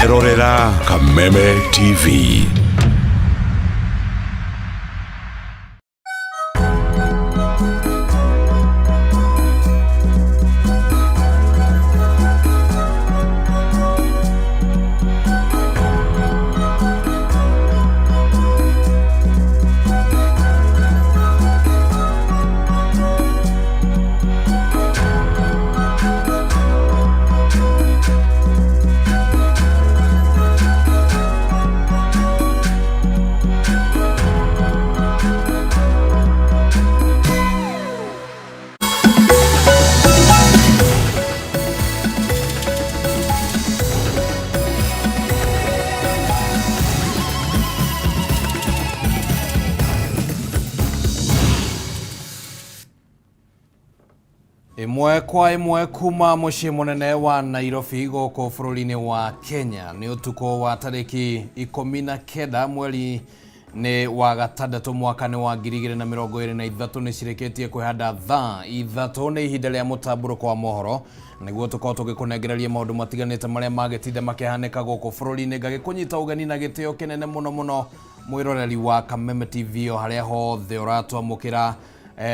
Ũrerorera Kameme TV. Ĩmwe kwa ĩmwe kuma mũciĩ mũnene wa Nairobi gũkũ bũrũri-inĩ wa Kenya. Nĩ ũtukũ wa tarĩki 19 mweri nĩ wa gatandatũ mwaka nĩ wa 2023. Nĩ cirĩkĩtie kwĩhanda thaa 3, nĩ ihinda rĩa mũtambũrũko wa mohoro nĩguo tũkorwo tũgĩkũnengereria maũndũ matiganĩte marĩa magĩtinda makĩhanĩka gũkũ bũrũri-inĩ. Ngagĩkũnyita ũgeni na gĩtĩo kĩnene mũno mũno mwĩroreri wa Kameme TV o harĩa hothe ũratwamũkĩra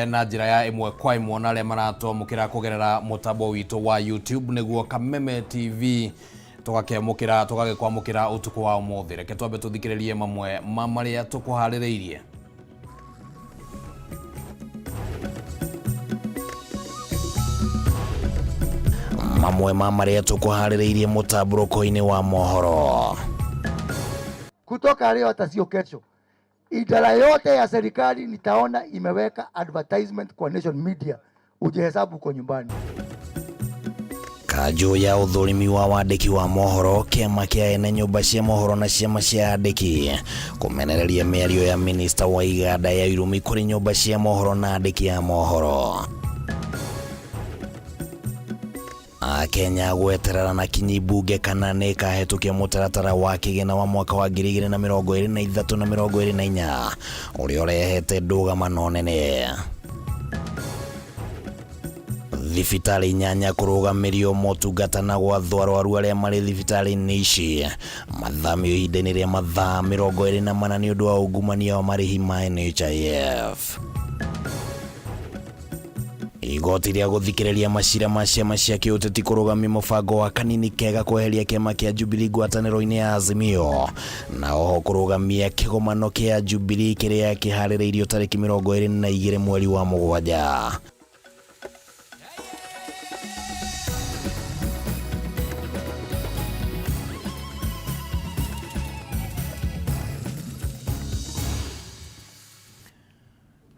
na njĩra ya ĩmwe kwa ĩmwe, na arĩa maratwamũkĩra kũgerera mũtambo witũ wa YouTube nĩguo Kameme TV, tũgakĩamũkĩra tũgagĩkwamũkĩra ũtukũ wa ũmũthĩ. Reke twambe tũthikĩrĩrie mamwe ma marĩa tũkũharĩrĩirie. Mamwe ma marĩa tũkũharĩrĩirie mũtambũrũko-inĩ wa mohoro. Kutoka leo hata sio kesho, idara yote ya serikali nitaona imeweka advertisement kwa Nation Media, ujihesabu uko nyumbani. Kanjũ ya ũthũrimi wa wandĩki wa mohoro, kĩama kĩa ene nyũmba cia mohoro na ciama cia andĩki kũmenereria mĩario ya minista wa iganda ya irumi kũrĩ nyũmba cia mohoro na andĩki a mohoro. Akenya gweterera na kinyi mbunge kana nĩ ĩkahetũkia mũtaratara wa kĩgĩna wa mwaka wa 2023 na 24 ũrĩa ũrehete ndũgamano nene. Thibitarĩ 8 kũrũgamĩrio motungata na gwathwo arwaru arĩa marĩ thibitarĩ-inĩ ici mathamio ihinda-inĩ rĩa mathaa 24 nĩ ũndũ wa ungumania wa marĩhi ma NHIF. Igoti rĩa gũthikĩrĩria macira ma ciama cia kĩũteti kũrũgamia mũbango wa kanini kega kweheria kĩama kĩa Jubilee ngwatanĩro-inĩ ya Azimio, na oho kũrũgamia kĩgomano kĩa Jubilee kĩrĩa kĩharĩrĩirio tarĩki 22 mweri wa 7.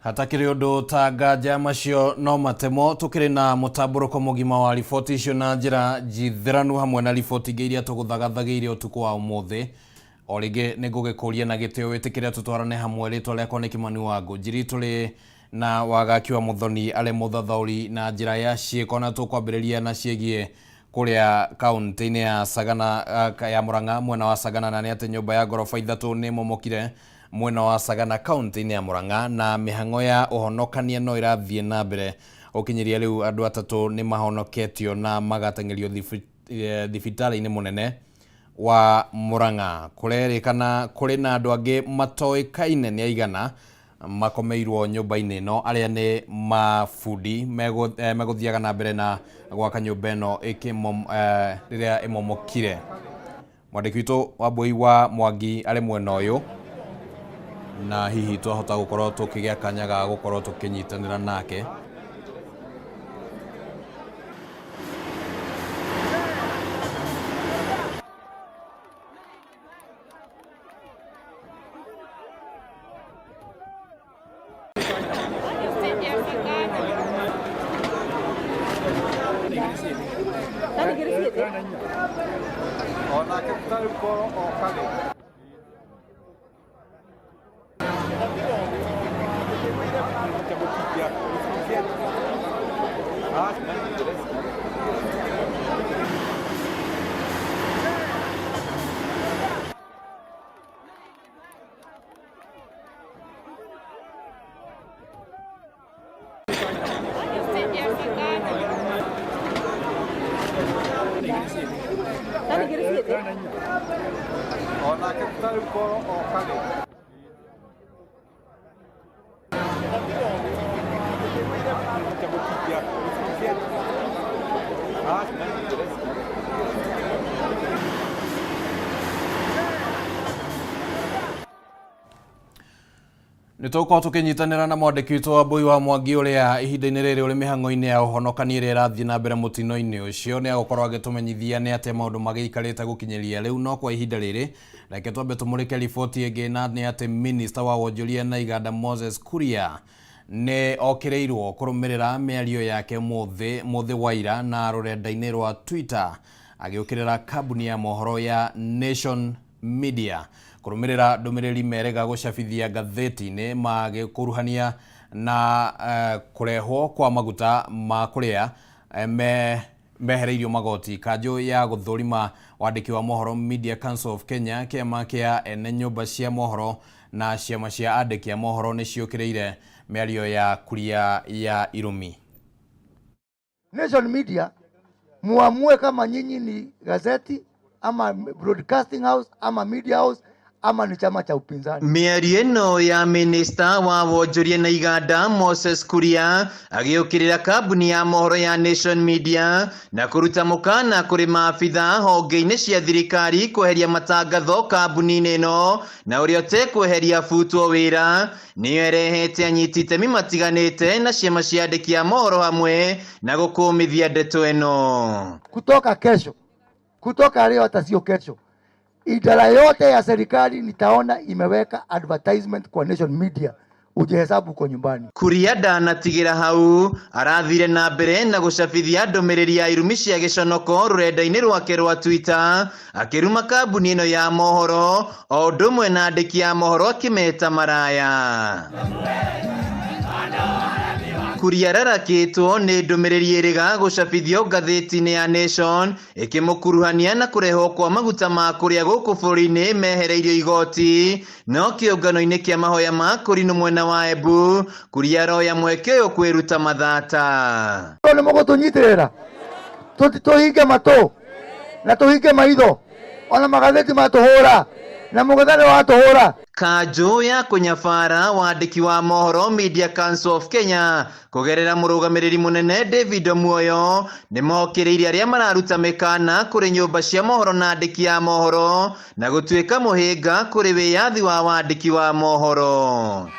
Hatakĩrĩ ũndũ ta nganja macio no matemo, tũkĩrĩ na mũtambũrũko mũgima wa riboti icio na njĩra njithĩranu hamwe na riboti ingĩ iria tũgũthagathagĩire ũtukũ wa ũmũthĩ. O rĩngĩ nĩ ngũgĩkũria na gĩtĩo wĩtĩkĩre tũtwarane hamwe. Rĩtwa rĩakwa nĩ Kimani Wangũ Njiri, tũrĩ na Wagaki wa Mũthoni arĩ mũthathaũri na njĩra ya ciĩko, na tũkwambĩrĩria na ciĩgiĩ kũrĩa kaunti-inĩ ya Sagana ya Murang'a mwena wa Sagana, na nĩ atĩ nyũmba ya ngoroba 3 nĩ momokire mwena wa Sagana kaunti-inĩ ya Murang'a, na mĩhang'o ya ũhonokania no ĩrathiĩ na mbere. Gũkinyĩria rĩu andũ 3 nĩ mahonoketio na magateng'erio thibitarĩ-inĩ mũnene wa Murang'a. Kũrerĩkana kũrĩ na andũ angĩ matoĩkaine nĩ aigana makomeirwo nyũmba-inĩ ĩno, arĩa nĩ mabundi megũthiaga na mbere na gwaka nyũmba ĩno rĩrĩa ĩmomokire. Mwandĩki witũ Wambui wa Mwangi arĩ mwena ũyũ, na hihi twahota gũkorwo tũkĩgĩa kanya ga gũkorwo tũkĩnyitanĩra nake. Nä tågåkorwo tå kä nyitanä ra na mwandäki witå wa Mbui wa Mwangi å rä a ihinda-inä rä rä å rä mä hang'o-inä ya ũhonokania ĩrĩa ĩrathiĩ na mbere mũtino-inĩ ũcio. Nĩ agũkorwo agĩtũmenyithia nĩ atĩa maũndũ magĩikarĩte gũkinyĩria rĩu, no kwa ihinda rĩrĩ reke twambe tũmũrĩke riboti ĩngĩ, na nĩ atĩ minista wa wonjoria na iganda Moses Kuria nĩ okĩrĩirwo kũrũmĩrĩra mĩario yake mũthĩ wa ira na rũrenda-inĩ rwa Twitter agĩũkĩrĩra kambuni ya mohoro ya Nation Media kũrũmĩrĩra ndũmĩrĩri merega gũcabithia ngathĩti-inĩ magĩkuruhania na kũrehwo kwa maguta ma kũrĩa mehereirio magoti. Kanjũ ya gũthũrima wandĩki wa mohoro Media Council of Kenya, kĩama kĩa ene nyũmba cia mohoro na ciama cia andĩki a mohoro nĩ ciũkĩrĩire mĩario ya Kuria ya irumi. Nation Media muamue kama nyinyi ni gazeti ama broadcasting house ama media house ama ni chama cha upinzani. Mĩario ĩno ya minista wa wonjoria na iganda Moses Kuria agĩũkĩrĩra kambuni ya mohoro ya Nation Media na kũruta mũkana kũrĩ maabitha honge-inĩ cia thirikari kweheria matangatho kambuni-inĩ ĩno na ũrĩa ũtekweheria abutwo wĩra, nĩyo ĩrehete anyiti itemi matiganĩte na ciama cia andĩki a mohoro hamwe na gũkũmithia ndeto ĩno. Kutoka kesho, kutoka leo hata sio kesho, idara yote ya serikali nitaona imeweka advertisement kwa Nation Media, ujihesabu uko nyumbani. Kuria ndanatigĩra hau, arathire na mbere na gũcabithia ndũmĩrĩri ya irumi cia gĩconoko rũrenda-inĩ rwake rwa Twitter akĩruma kambuni ĩno ya mohoro o ũndũ ũmwe na andĩki a mohoro akĩmeta maraya. Kuria ararakĩtwo nĩ ndũmĩrĩri ĩrĩga gũcabithio ngathĩti-inĩ ya Nation ĩkĩmũkuruhania na kũrehwo kwa maguta ma kũrĩa gũkũ bũrũri-inĩ mehereirio igoti, no kĩũngano-inĩ kĩa mahoya ma kũrinũ mwena wa Embu Kuria aroya mweke ũyũ kwĩruta mathata. Nĩ mũgũtũnyitĩrĩra tũhinge matũ na tũhinge maitho ona magathĩti matũhũra na mũgethane watũhũra. Kanjũ ya kũnyabara wandĩki wa mohoro Media Council of Kenya kũgerera mũrũgamĩrĩri mũnene David Omuoyo nĩ mokĩrĩire arĩa mararuta mĩkana kũrĩ nyũmba cia mohoro na andĩki a mohoro na gũtuĩka mũhĩnga kũrĩ wĩyathi wa wandĩki wa mohoro.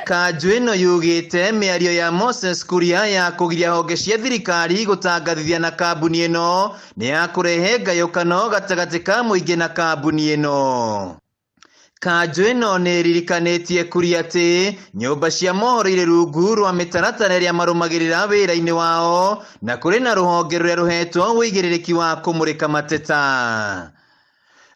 Kanjũ ĩno yugĩte mĩario ya Moses Kuria ya kũgiria honge cia thirikari gũtangathithia na kambuni ĩno nĩ ya kũrehe ngayũkano gatagatĩ ka mũingĩ na kambuni ĩno. Kanjũ ĩno nĩ ĩririkanĩtie Kuria atĩ nyũmba cia mohoro irĩ rungu rwa mĩtaratara ĩrĩa marũmagĩrĩra wĩra-inĩ wao na kũrĩ na rũhonge rũrĩa rũhetwo ũigĩrĩrĩki wa kũmũrĩka mateta.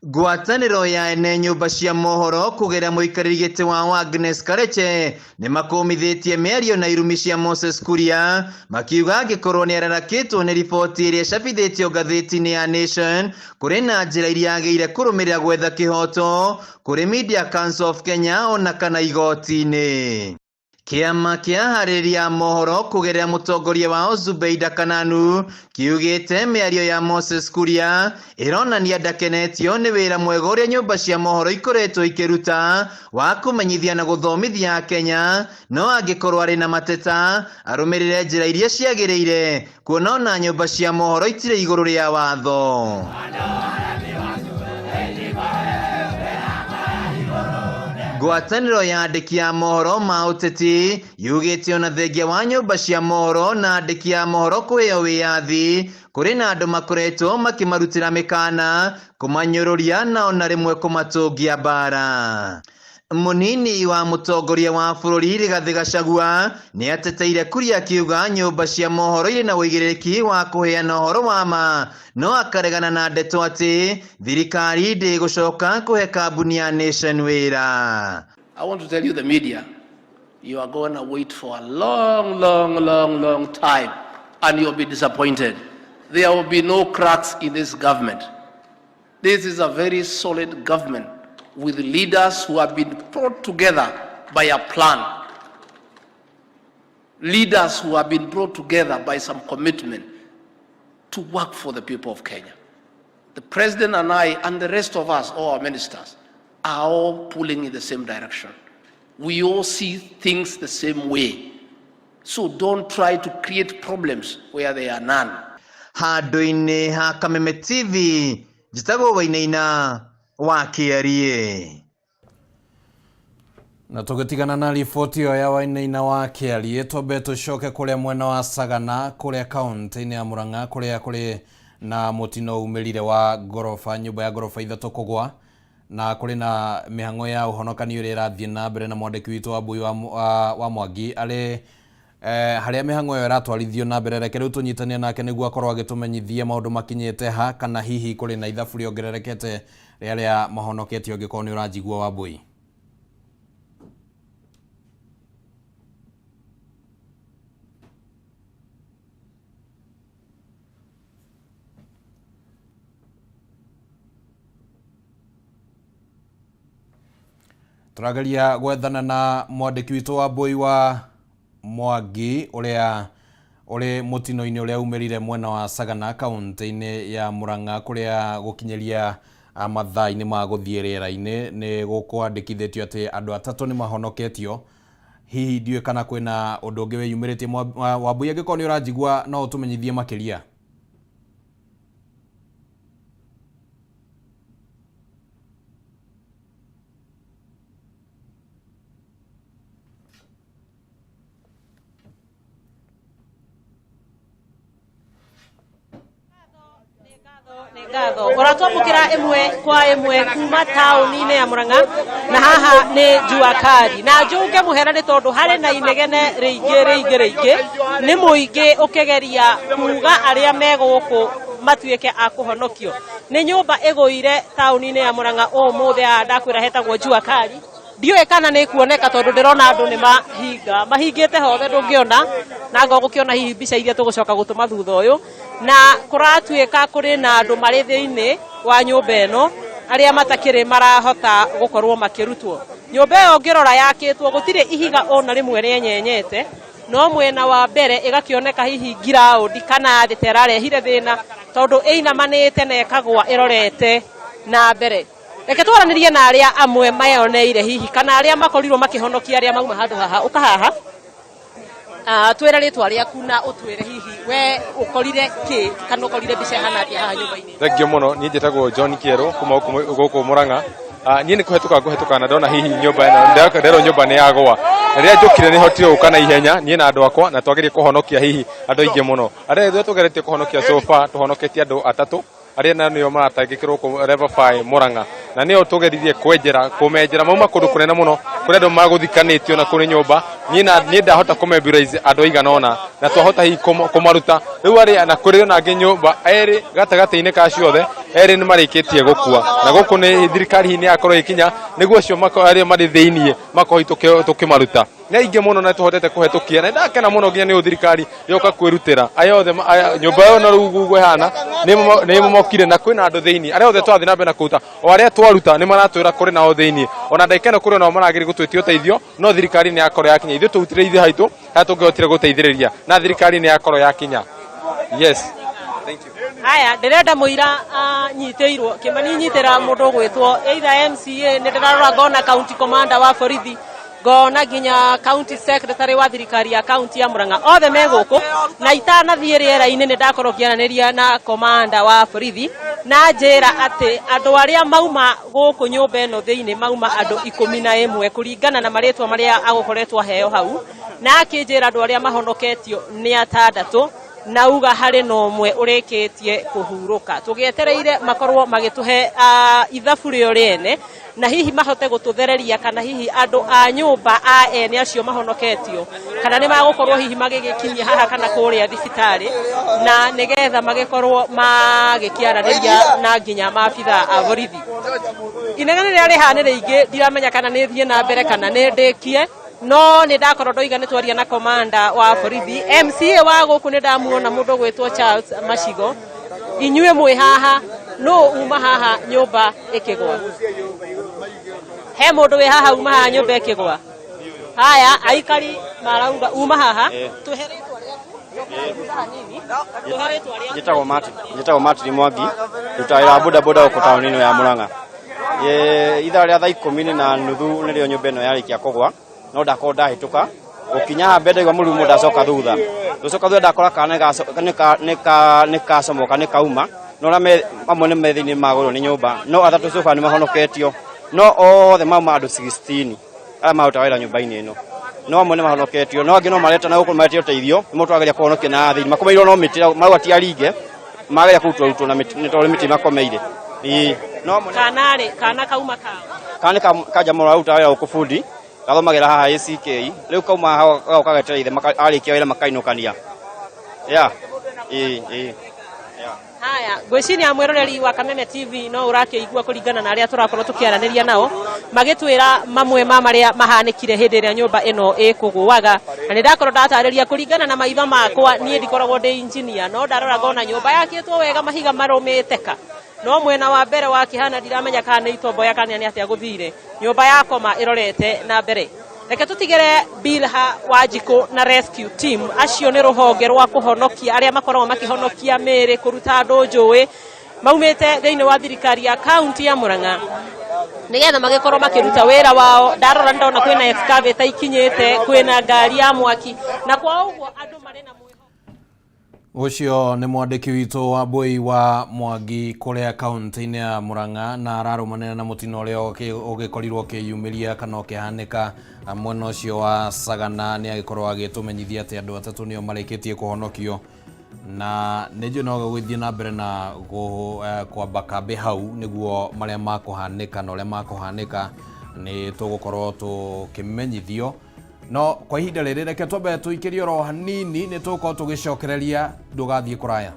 Ngwatanĩro ya ene nyũmba cia mohoro kũgerera mũikarĩri gĩtĩ wao Agnes Kareche nĩ makũmithĩtie mĩario na irumi cia Moses Kuria makiuga angĩkorwo nĩ ararakĩtwo nĩ riboti ĩrĩa ĩcabithĩtio ngathĩti-inĩ ya Nation kũrĩ na njĩra iria agĩrĩire kũrũmĩrĩra gwetha kĩhoto kũrĩ Media Council of Kenya ona kana igoti-inĩ. Kĩama kĩa aharĩrĩria a mohoro kũgerera mũtongoria wao Zubeida Kananu kiugĩte mĩario ya Moses Kuria ĩronania ndakenetio nĩ wĩra mwega ũrĩa nyũmba cia mohoro ikoretwo ikĩruta wa kũmenyithia na gũthomithia Akenya, no angĩkorwo arĩ na mateta arũmĩrĩre njĩra iria ciagĩrĩire kuona ona nyũmba cia mohoro itirĩ igũrũ rĩa watho. Ngwatanĩro ya andĩki a mohoro ma ũteti yugĩte ona thengia wa nyũmba cia mohoro na andĩki a mohoro kũheo wĩyathi kũrĩ na andũ makoretwo makĩmarutĩra mĩkana kũmanyũrũria na ona rĩmwe kũmatũngia mbara. Mũnini wa mũtongoria wa bũrũri Rigathĩ Gachagua nĩ ateteire Kuria akiuga nyũmba cia mohoro irĩ na ũigĩrĩrĩki wa kũheana ũhoro wa ma, no akaregana na ndeto atĩ thirikari ndĩgũcoka kũhe kambuni ya Nation wĩra. I want to tell you, the media, you are going to wait for a long, long, long, long time, and you'll be disappointed. There will be no cracks in this government. This is a very solid government with leaders who have been brought together by a plan. Leaders who have been brought together by some commitment to work for the people of Kenya. The president and I and the rest of us, all our ministers, are all pulling in the same direction. We all see things the same way. So don't try to create problems where there are none. Handũ-inĩ ha Kameme TV njĩtagwo Wainaina wa Kĩarie. Na tũgĩtigana na riboti ĩyo ya Wainaina wa Kĩarie, twambe tũcoke kũrĩa mwena wa Sagana kũrĩa kaũntĩ-inĩ ya Murang'a kũrĩa kũrĩ na mũtino umĩrire wa ngoroba, nyũmba ya ngoroba ithatũ kũgwa, na kũrĩ na mĩhang'o ya ũhonokanio ĩrĩa ĩrathiĩ na mbere, na mwandĩki witũ wa Mbui wa Mwangi arĩ harĩa mĩhang'o ĩyo ĩratwarithio na mbere. Reke rĩu tũnyitanie nake nĩguo akorwo agĩtũmenyithia maũndũ makinyĩte ha, kana hihi kũrĩ na ithabu rĩongererekete rĩa arĩa mahonoketio, angĩkorwo nĩ ũranjigua Wambui. Tũrageria gwethana na mwandĩki witũ wa Mbui wa Mwangi ũrĩa ũrĩ mũtino-inĩ ũrĩa umĩrire mwena wa Sagana kaũntĩ-inĩ ya Murang'a kũrĩa gũkinyĩria mathaa-inĩ ma gũthiĩ rĩera-inĩ nĩ gũkwandĩkithĩtio atĩ andũ atatũ nĩ mahonoketio. Hihi ndiũĩ kana kwĩna ũndũ ũngĩ wĩyumĩrĩtie. Wambui, angĩkorwo nĩ ũranjigua no ũtũmenyithie makĩria. Ngatho ũratwamũkĩra ĩmwe kwa ĩmwe kuma taũni-inĩ ya Murang'a, na haha nĩ Jua Kali, na njũnge mũhera nĩ tondũ harĩ na inegene rĩingĩ rĩingĩ rĩingĩ, nĩ mũingĩ ũkĩgeria kuga arĩa me gũkũ matuĩke a kũhonokio. Nĩ nyũmba ĩgũire taũni-inĩ ya Murang'a ũmũthĩ, haha ndakwĩra hetagwo Jua Kali. Ndiũĩ kana nĩ kuoneka tondũ ndĩrona andũ nĩ mahinga mahingĩte hothe, ndũngĩona na ngo gũkĩona hihi mbica iria tũgũcoka gũtũma thutha ũyũ, na kũratuĩka kũrĩ na andũ marĩ thĩinĩ wa nyũmba ĩno arĩa matakĩrĩ marahota gũkorwo makĩrutwo. Nyũmba ĩyo ũngĩrora yakĩtwo gũtirĩ ihiga ona rĩmwe rĩenyenyete, no mwena wa mbere ĩgakĩoneka hihi ngiraũndi kana thĩ ta ĩrarehire thĩna tondũ ĩinamanĩte na ĩkagwa ĩrorete na mbere. Reke twaranĩrie na arĩa amwe meyoneire hihi kana arĩa makorirwo makĩhonokia arĩa mauma handũ haha. Ũka haha, twĩre rĩtwa rĩaku na ũtwĩre hihi we ũkorire kĩ kana ũkorire mbica ĩhana atĩa haha nyũmba-inĩ. Thank you mũno. Niĩ njĩtagwo John Kĩerũ kuma gũkũ Murang'a. Niĩ nĩ kũhetũka ngũhetũka na ndona hihi nyũmba ĩno, nderwo nyũmba nĩ yagwa. Na rĩrĩa njũkire nĩ hotire gũka na ihenya niĩ na andũ akwa, na twageria kũhonokia hihi andũ aingĩ mũno. Arĩa ithuĩ tũgeretie kũhonokia so far, tũhonoketie andũ atatũ arĩa na nĩo maratangĩkĩrwo kũ level 5 Murang'a, na nĩo tũgeririe kwenjera kũmenjera mauma kũndũ kũnene mũno kũrĩa andũ magũthikanĩtio na kũrĩ nyũmba. Niĩ ndahota kũmobilize andũ aigana ũna na twahota hihi kũmaruta rĩu arĩa, na kũrĩ ona angĩ nyũmba erĩ gatagatĩ-inĩ ka ciothe erĩ nĩ marĩkĩtie gũkua, na gũkũ nĩ thirikari hihi nĩ yakorwo ĩkinya nĩguo acio arĩa marĩ thĩiniĩ makorwo tũkĩmaruta. Nĩ aingĩ mũno na tũhotete kũhetũkia, na ndakena mũno nginya nĩ thirikari yoka kwĩrutĩra. Aya othe nyũmba ĩyo na rĩu ũguo ĩhana nĩ ĩmomokire na kwĩna andũ thĩiniĩ. Arĩa othe twathiĩ na mbere na kũruta, o arĩa twaruta nĩ maratwĩra kũrĩ nao thĩiniĩ. Ona ndagĩka ĩno kũrĩ nao marageria gũtwĩtia ũteithio, no thirikari nĩ yakorwo yakinya. Ithuĩ tũrutire ithuĩ haitũ harĩa tũngĩhotire gũteithĩrĩria, na thirikari nĩ yakorwo yakinya. Yes. Thank you. Haya, ndĩrenda mũira anyitĩirwo Kĩmani, nyitĩra mũndũ ũgwĩtwo either MCA, nĩ ndĩrarora ngona county commander wa borithi, ngona nginya county secretary wa thirikari ya county ya Murang'a, othe me gũkũ. Na itanathiĩ rĩera-inĩ nĩ ndakorwo ngĩaranĩria na commander wa borithi na njĩra atĩ andũ arĩa mauma gũkũ nyũmba ĩno thĩinĩ mauma andũ 11 kũringana na marĩtwa marĩa agũkoretwo aheo hau, na akĩnjĩra andũ arĩa mahonoketio nĩ atandatũ, na uga harĩ na ũmwe ũrĩkĩtie kũhurũka. Tũgĩetereire makorwo magĩtũhe ithabu rĩo rĩene na hihi mahote gũtũthereria kana hihi andũ a nyũmba a ene acio mahonoketio kana nĩ magũkorwo hihi magĩgĩkinyia haha kana kũrĩa thibitarĩ, na nĩgetha magĩkorwo magĩkĩaranĩria na nginya maabitha a borithi. Inegene rĩrĩa rĩ haha nĩ rĩingĩ, ndiramenya kana nĩ thiĩ na mbere kana nĩ ndĩkie, no nĩ ndakorwo ndoiga nĩ twaria na commander wa borithi. MCA wa gũkũ nĩ ndamuona, mũndũ ũgwĩtwo Charles Macigo. Inyuĩ mwĩ haha, nũ uma haha nyũmba ĩkĩgwa? He mũndũ wĩ haha uma haha nyũmba ĩkĩgwa? Haya, aikari marauga uma haha. Tũhe rĩtwa rĩaku. Njĩtagwo Martin Mwangi, ndutaga wĩra wa boda boda gũkũ taũni ĩno ya Murang'a. Ithaa rĩa 10:30 nĩrĩo nyũmba ĩno yarĩkia kũgwa, no ndakorwo ndahĩtũka gũkinya haha mbere ndaigua mũrurumo ndacoka thutha, gũcoka thutha ndakora kana nĩ kacomoka nĩ kauma, no arĩa amwe nĩ me thĩinĩ magũrwo nĩ nyũmba, no atatũ so far nĩ mahonoketio, no othe mauma andũ 16 arĩa marutaga wĩra nyũmba-inĩ ĩno, no amwe nĩ mahonoketio, no angĩ no mareta na gũkũ maretia ũteithio, nĩmo tũrageria kũhonokia na thĩinĩ makomeirwo no mĩtĩ marauga ti aringe, mageria kũrutwo na mĩtĩ nĩ tondũ mĩtĩ makomeire. No kana rĩ kana kauma kao kana nĩ kanja mũno arutaga wĩra gũkũ bundi, gathomagĩra haha ACK, rĩu kauma haha gagoka getera ithe arĩkia wĩra makainũkania. Yeah. Ĩĩ. Haya, ngwĩciria mwĩroreri wa Kameme TV no ũrakĩigua kũringana na arĩa tũrakorwo tũkĩaranĩria nao magĩtwĩra mamwe ma marĩa mahanĩkire hĩndĩ ĩrĩa nyũmba ĩno ĩkũgũaga, na nĩ ndakorwo ndatarĩria kũringana na maitho makwa. Niĩ ndikoragwo ndĩ engineer, no ndarora ngona nyũmba yakĩtwo wega, mahiga marũmĩte ka, no mwena wa mbere wakĩhana ndiramenya kana nĩ itomboya kana nĩ atĩa gũthire, nyũmba yakoma ĩrorete na mbere. Reke tũtigĩre Bilha Wanjikũ na rescue team, acio nĩ rũhonge rwa kũhonokia arĩa makoragwo makĩhonokia mĩĩrĩ kũruta andũ njũĩ, maumĩte thĩinĩ wa thirikari ya kaunti ya Murang'a nĩgetha magĩkorwo makĩruta wĩra wao. Ndarora ndona kwĩna excavator ikinyĩte, kwĩna ngari ya mwaki, na kwa ũguo andũ marĩ na Ũcio nĩ mwandĩki witũ wa Mbui wa Mwangi kũrĩa kaunti-inĩ ya Murang'a, na ararũmanĩra na mũtino ũrĩa ũgĩkorirwo ũkĩyumĩria kana ũkĩhanĩka mwena ũcio wa Sagana. Nĩ agĩkorwo agĩtũmenyithia atĩ andũ atatũ nĩo marĩkĩtie kũhonokio, na nĩ njũĩ no gũgĩthiĩ na mbere na kwamba kambĩ hau nĩguo marĩa makũhanĩka na ũrĩa makũhanĩka nĩ tũgũkorwo tũkĩmenyithio. No kwa ihinda rĩrĩ reke twambe tũikĩrie oro hanini, nĩ tũgũkorwo tũgĩcokereria, ndũgathiĩ kũraya.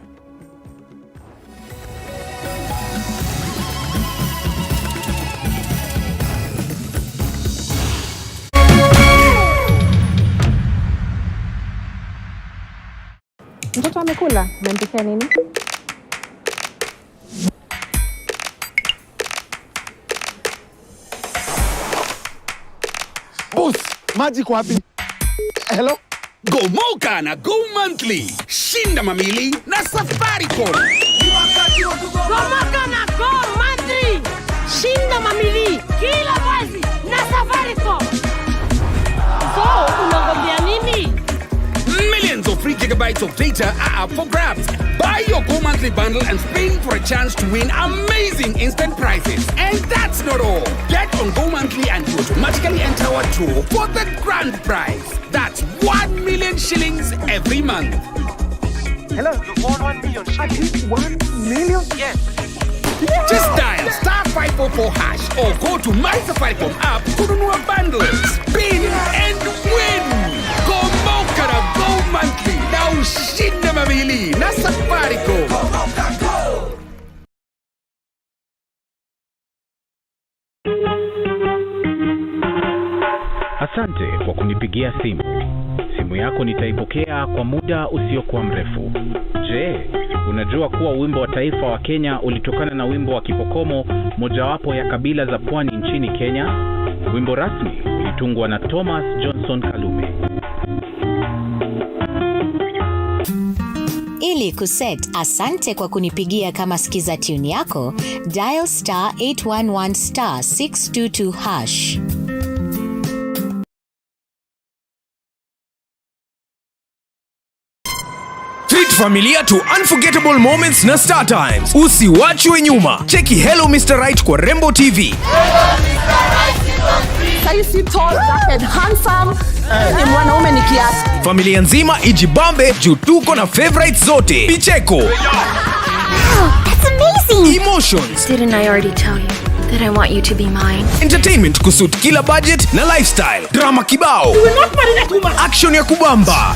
Mtoto amekula? Umempikia nini? Boss, maji iko wapi? Hello? Gomoka na Go Monthly. Shinda mamili na Safaricom. Gomoka na Go Monthly. Shinda mamili kila mwezi na Safaricom. So, unangojea nini? Millions of free gigabytes of data are up for grabs. Buy your Go Monthly bundle and spin for a chance to win amazing instant prizes. And that's not all. Get on Go Monthly and you automatically enter our draw for the grand prize. That's 1 million shillings every month. Hello? You won 1 million shillings. 1 million? Yes. Just dial *544# or go to My Safaricom app kununua bundle, spin and win. Gomoka na Go Monthly na ushinde mamili na Safaricom. Asante kwa kunipigia simu. Simu yako nitaipokea kwa muda usiokuwa mrefu. Je, unajua kuwa wimbo wa taifa wa Kenya ulitokana na wimbo wa Kipokomo, mojawapo ya kabila za pwani nchini Kenya? Wimbo rasmi ulitungwa na Thomas Johnson Kalume. Ili kuset asante kwa kunipigia kama skiza tune yako, dial *811*622#. Treat familia to unforgettable moments na Star Times. Usiwachwe nyuma. Cheki Hello Mr. Right kwa Rembo TV. Saisi tall, dark and handsome. Ni mwanaume ni kiasi. Familia nzima ijibambe juu tuko na favorites zote. Picheko. Wow, that's amazing. Emotions. Didn't I already tell you that I want you to be mine? Entertainment kusuit kila budget na lifestyle. Drama kibao. You will not marry that woman. Action ya kubamba.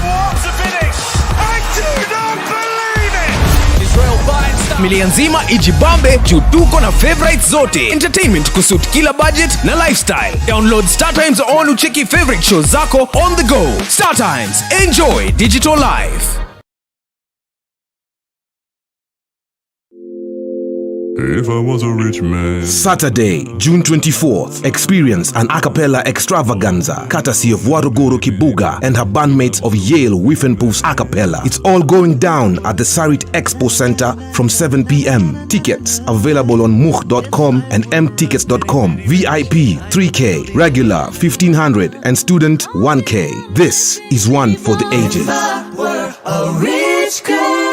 Familia nzima ijibambe juu tuko na favorites zote. Entertainment kusuit kila budget na lifestyle. Download Star Times on ucheki favorite shows zako on the go. Star Times, enjoy digital life. If I was a rich man. Saturday, June 24th, experience an a cappella extravaganza courtesy of Waruguru Kibuga and her bandmates of Yale Whiffenpoofs A Cappella. It's all going down at the Sarit Expo Center from 7 p.m. Tickets available on much.com and mtickets.com. VIP 3K, regular 1500 and student 1K. This is one for the ages. Were a rich girl.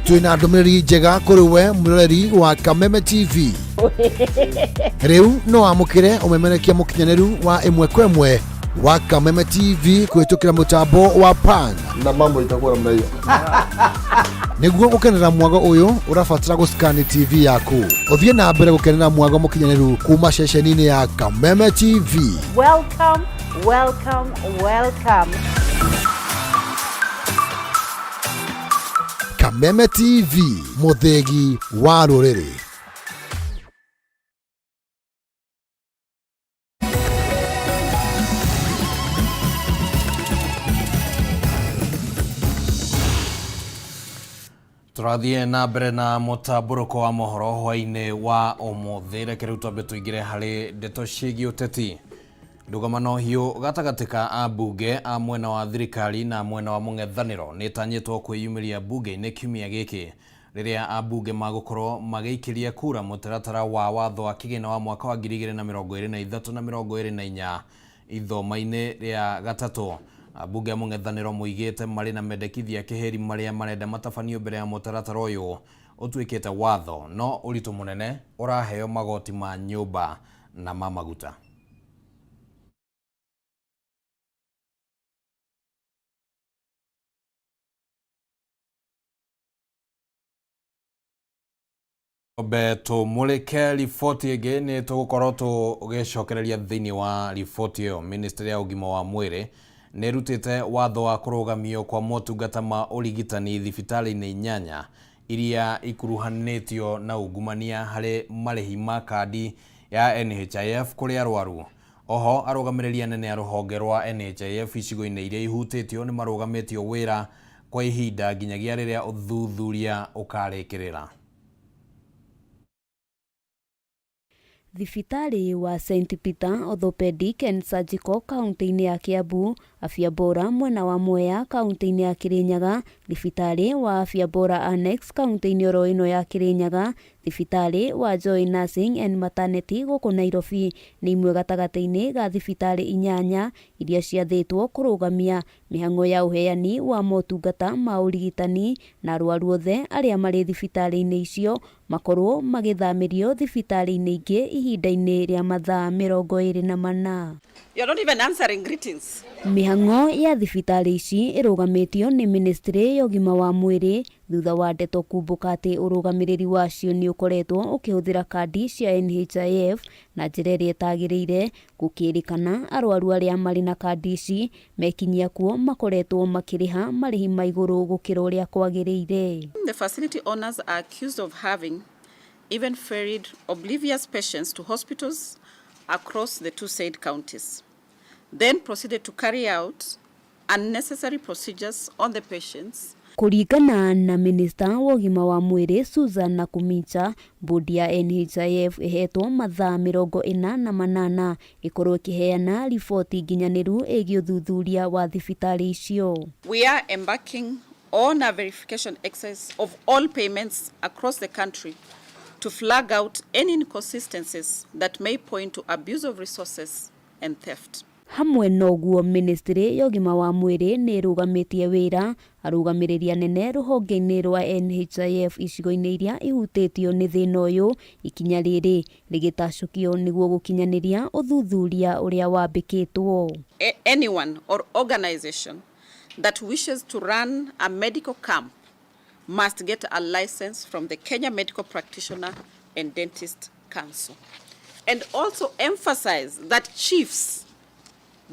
Twina ndũmĩrĩri njega kũrĩ we mwĩroreri wa Kameme TV. Rĩu no wamũkĩre ũmemerekia mũkinyanĩru wa ĩmwe kwa ĩmwe wa Kameme TV kũhĩtũkĩra mũtambo wa PAN. Na mambo itakuwa namna hiyo. Nĩguo gũkenera mwago ũyũ ũrabatara gũscan TV yaku. Ũthiĩ na mbere gũkenera mwago mũkinyanĩru kuma ceceni-inĩ ya Kameme TV. Welcome, welcome, welcome. Kameme TV, mũthĩgi wa rũrĩrĩ. Tũrathiĩ na mbere na mũtambũrũko wa mohoro hwaĩ-inĩ wa ũmũthĩ. Reke rĩu twambe tũingĩre harĩ ndeto ciĩgiĩ ũteti. Ndũgamano hiũ gatagatĩ ka ambunge a mwena wa thirikari na mwena wa mũng'ethanĩro nĩ ĩtanyĩtwo kwĩyumĩria mbunge-inĩ kiumia gĩkĩ rĩrĩa ambunge magũkorwo magĩikĩria kura mũtaratara wa watho wa kĩgĩna wa mwaka wa 2023 na 24 ithoma-inĩ rĩa gatatũ. Ambunge a mũng'ethanĩro moigĩte marĩ na mendekithia kĩhĩri marĩa marenda matabanio mbere ya mũtaratara ũyũ ũtuĩkĩte watho, no ũritũ mũnene ũraheo magoti ma nyũmba na ma maguta. Mbe tumurike riboti ĩngĩ nĩ tũgũkorwo tũgĩcokereria thĩinĩ wa riboti ĩyo. Ministry ya ũgima wa mwĩrĩ nĩ ĩrutĩte watho wa kũrũgamio kwa motungata ma ũrigitani thibitarĩ-inĩ inyanya iria ikuruhanĩtio na ungumania harĩ marĩhi ma kandi ya NHIF kũrĩ arwaru. Oho arũgamĩrĩri anene a rũhonge rwa NHIF icigo-inĩ iria ihutĩtio nĩ marũgamĩtio wĩra kwa ihinda nginyagia rĩrĩa ũthuthuria ũkarĩkĩrĩra. Thibitarĩ wa St Peter Orthopedic and Surgical kaunti-inĩ ya Kiambu, Afya Bora mwena wa Mwea kaunti-inĩ ya Kirinyaga, thibitarĩ wa Afya Bora Annex kaunti-inĩ oro ĩno ya Kirinyaga, thibitarĩ wa Joy Nursing and Maternity gũkũ Nairobi nĩ imwe gatagatĩ-inĩ ga thibitarĩ inyanya iria ciathĩtwo kũrũgamia mĩhang'o ya ũheani wa motungata ma ũrigitani na arwaru othe arĩa marĩ thibitarĩ-inĩ icio makorwo magĩthamĩrio thibitarĩ-inĩ ingĩ ihinda-inĩ rĩa mathaa 24. You're not even answering greetings. Mĩhang'o ya thibitarĩ ici ĩrũgamĩtio nĩ ministry ya ũgima wa mwĩrĩ thutha wa ndeto kumbũka atĩ ũrũgamĩrĩri wacio nĩ ũkoretwo ũkĩhũthĩra kandi cia NHIF na njĩra ĩrĩa ĩtagĩrĩire. Gũkĩrĩkana arwaru arĩa marĩ na kandi ici mekinyia kuo makoretwo makĩrĩha marĩhi ma igũrũ gũkĩra ũrĩa kwagĩrĩire. The facility owners are accused of having even ferried oblivious patients to hospitals across the two said counties, then proceeded to carry out unnecessary procedures on the patients. Kũringana na minista wa ũgima wa mwĩrĩ Susan Nakhumicha, bodi ya NHIF ĩhetwo mathaa 48 ĩkorwo ĩkĩheana riboti nginyanĩru ĩgiĩ ũthuthuria wa thibitarĩ icio. We are embarking on a verification exercise of all payments across the country to flag out any inconsistencies that may point to abuse of resources and theft. Hamwe na ũguo, ministry ya ũgima wa mwĩrĩ nĩ ĩrũgamĩtie wĩra arũgamĩrĩri anene rũhonge-inĩ rwa NHIF icigo-inĩ iria ihutĩtio nĩ thĩna ũyũ, ikinya rĩrĩ rĩgĩtacũkio nĩguo gũkinyanĩria ũthuthuria ũrĩa wambĩkĩtwo. Anyone or organization that wishes to run a medical camp must get a license from the Kenya Medical Practitioner and Dentist Council. And also emphasize that chiefs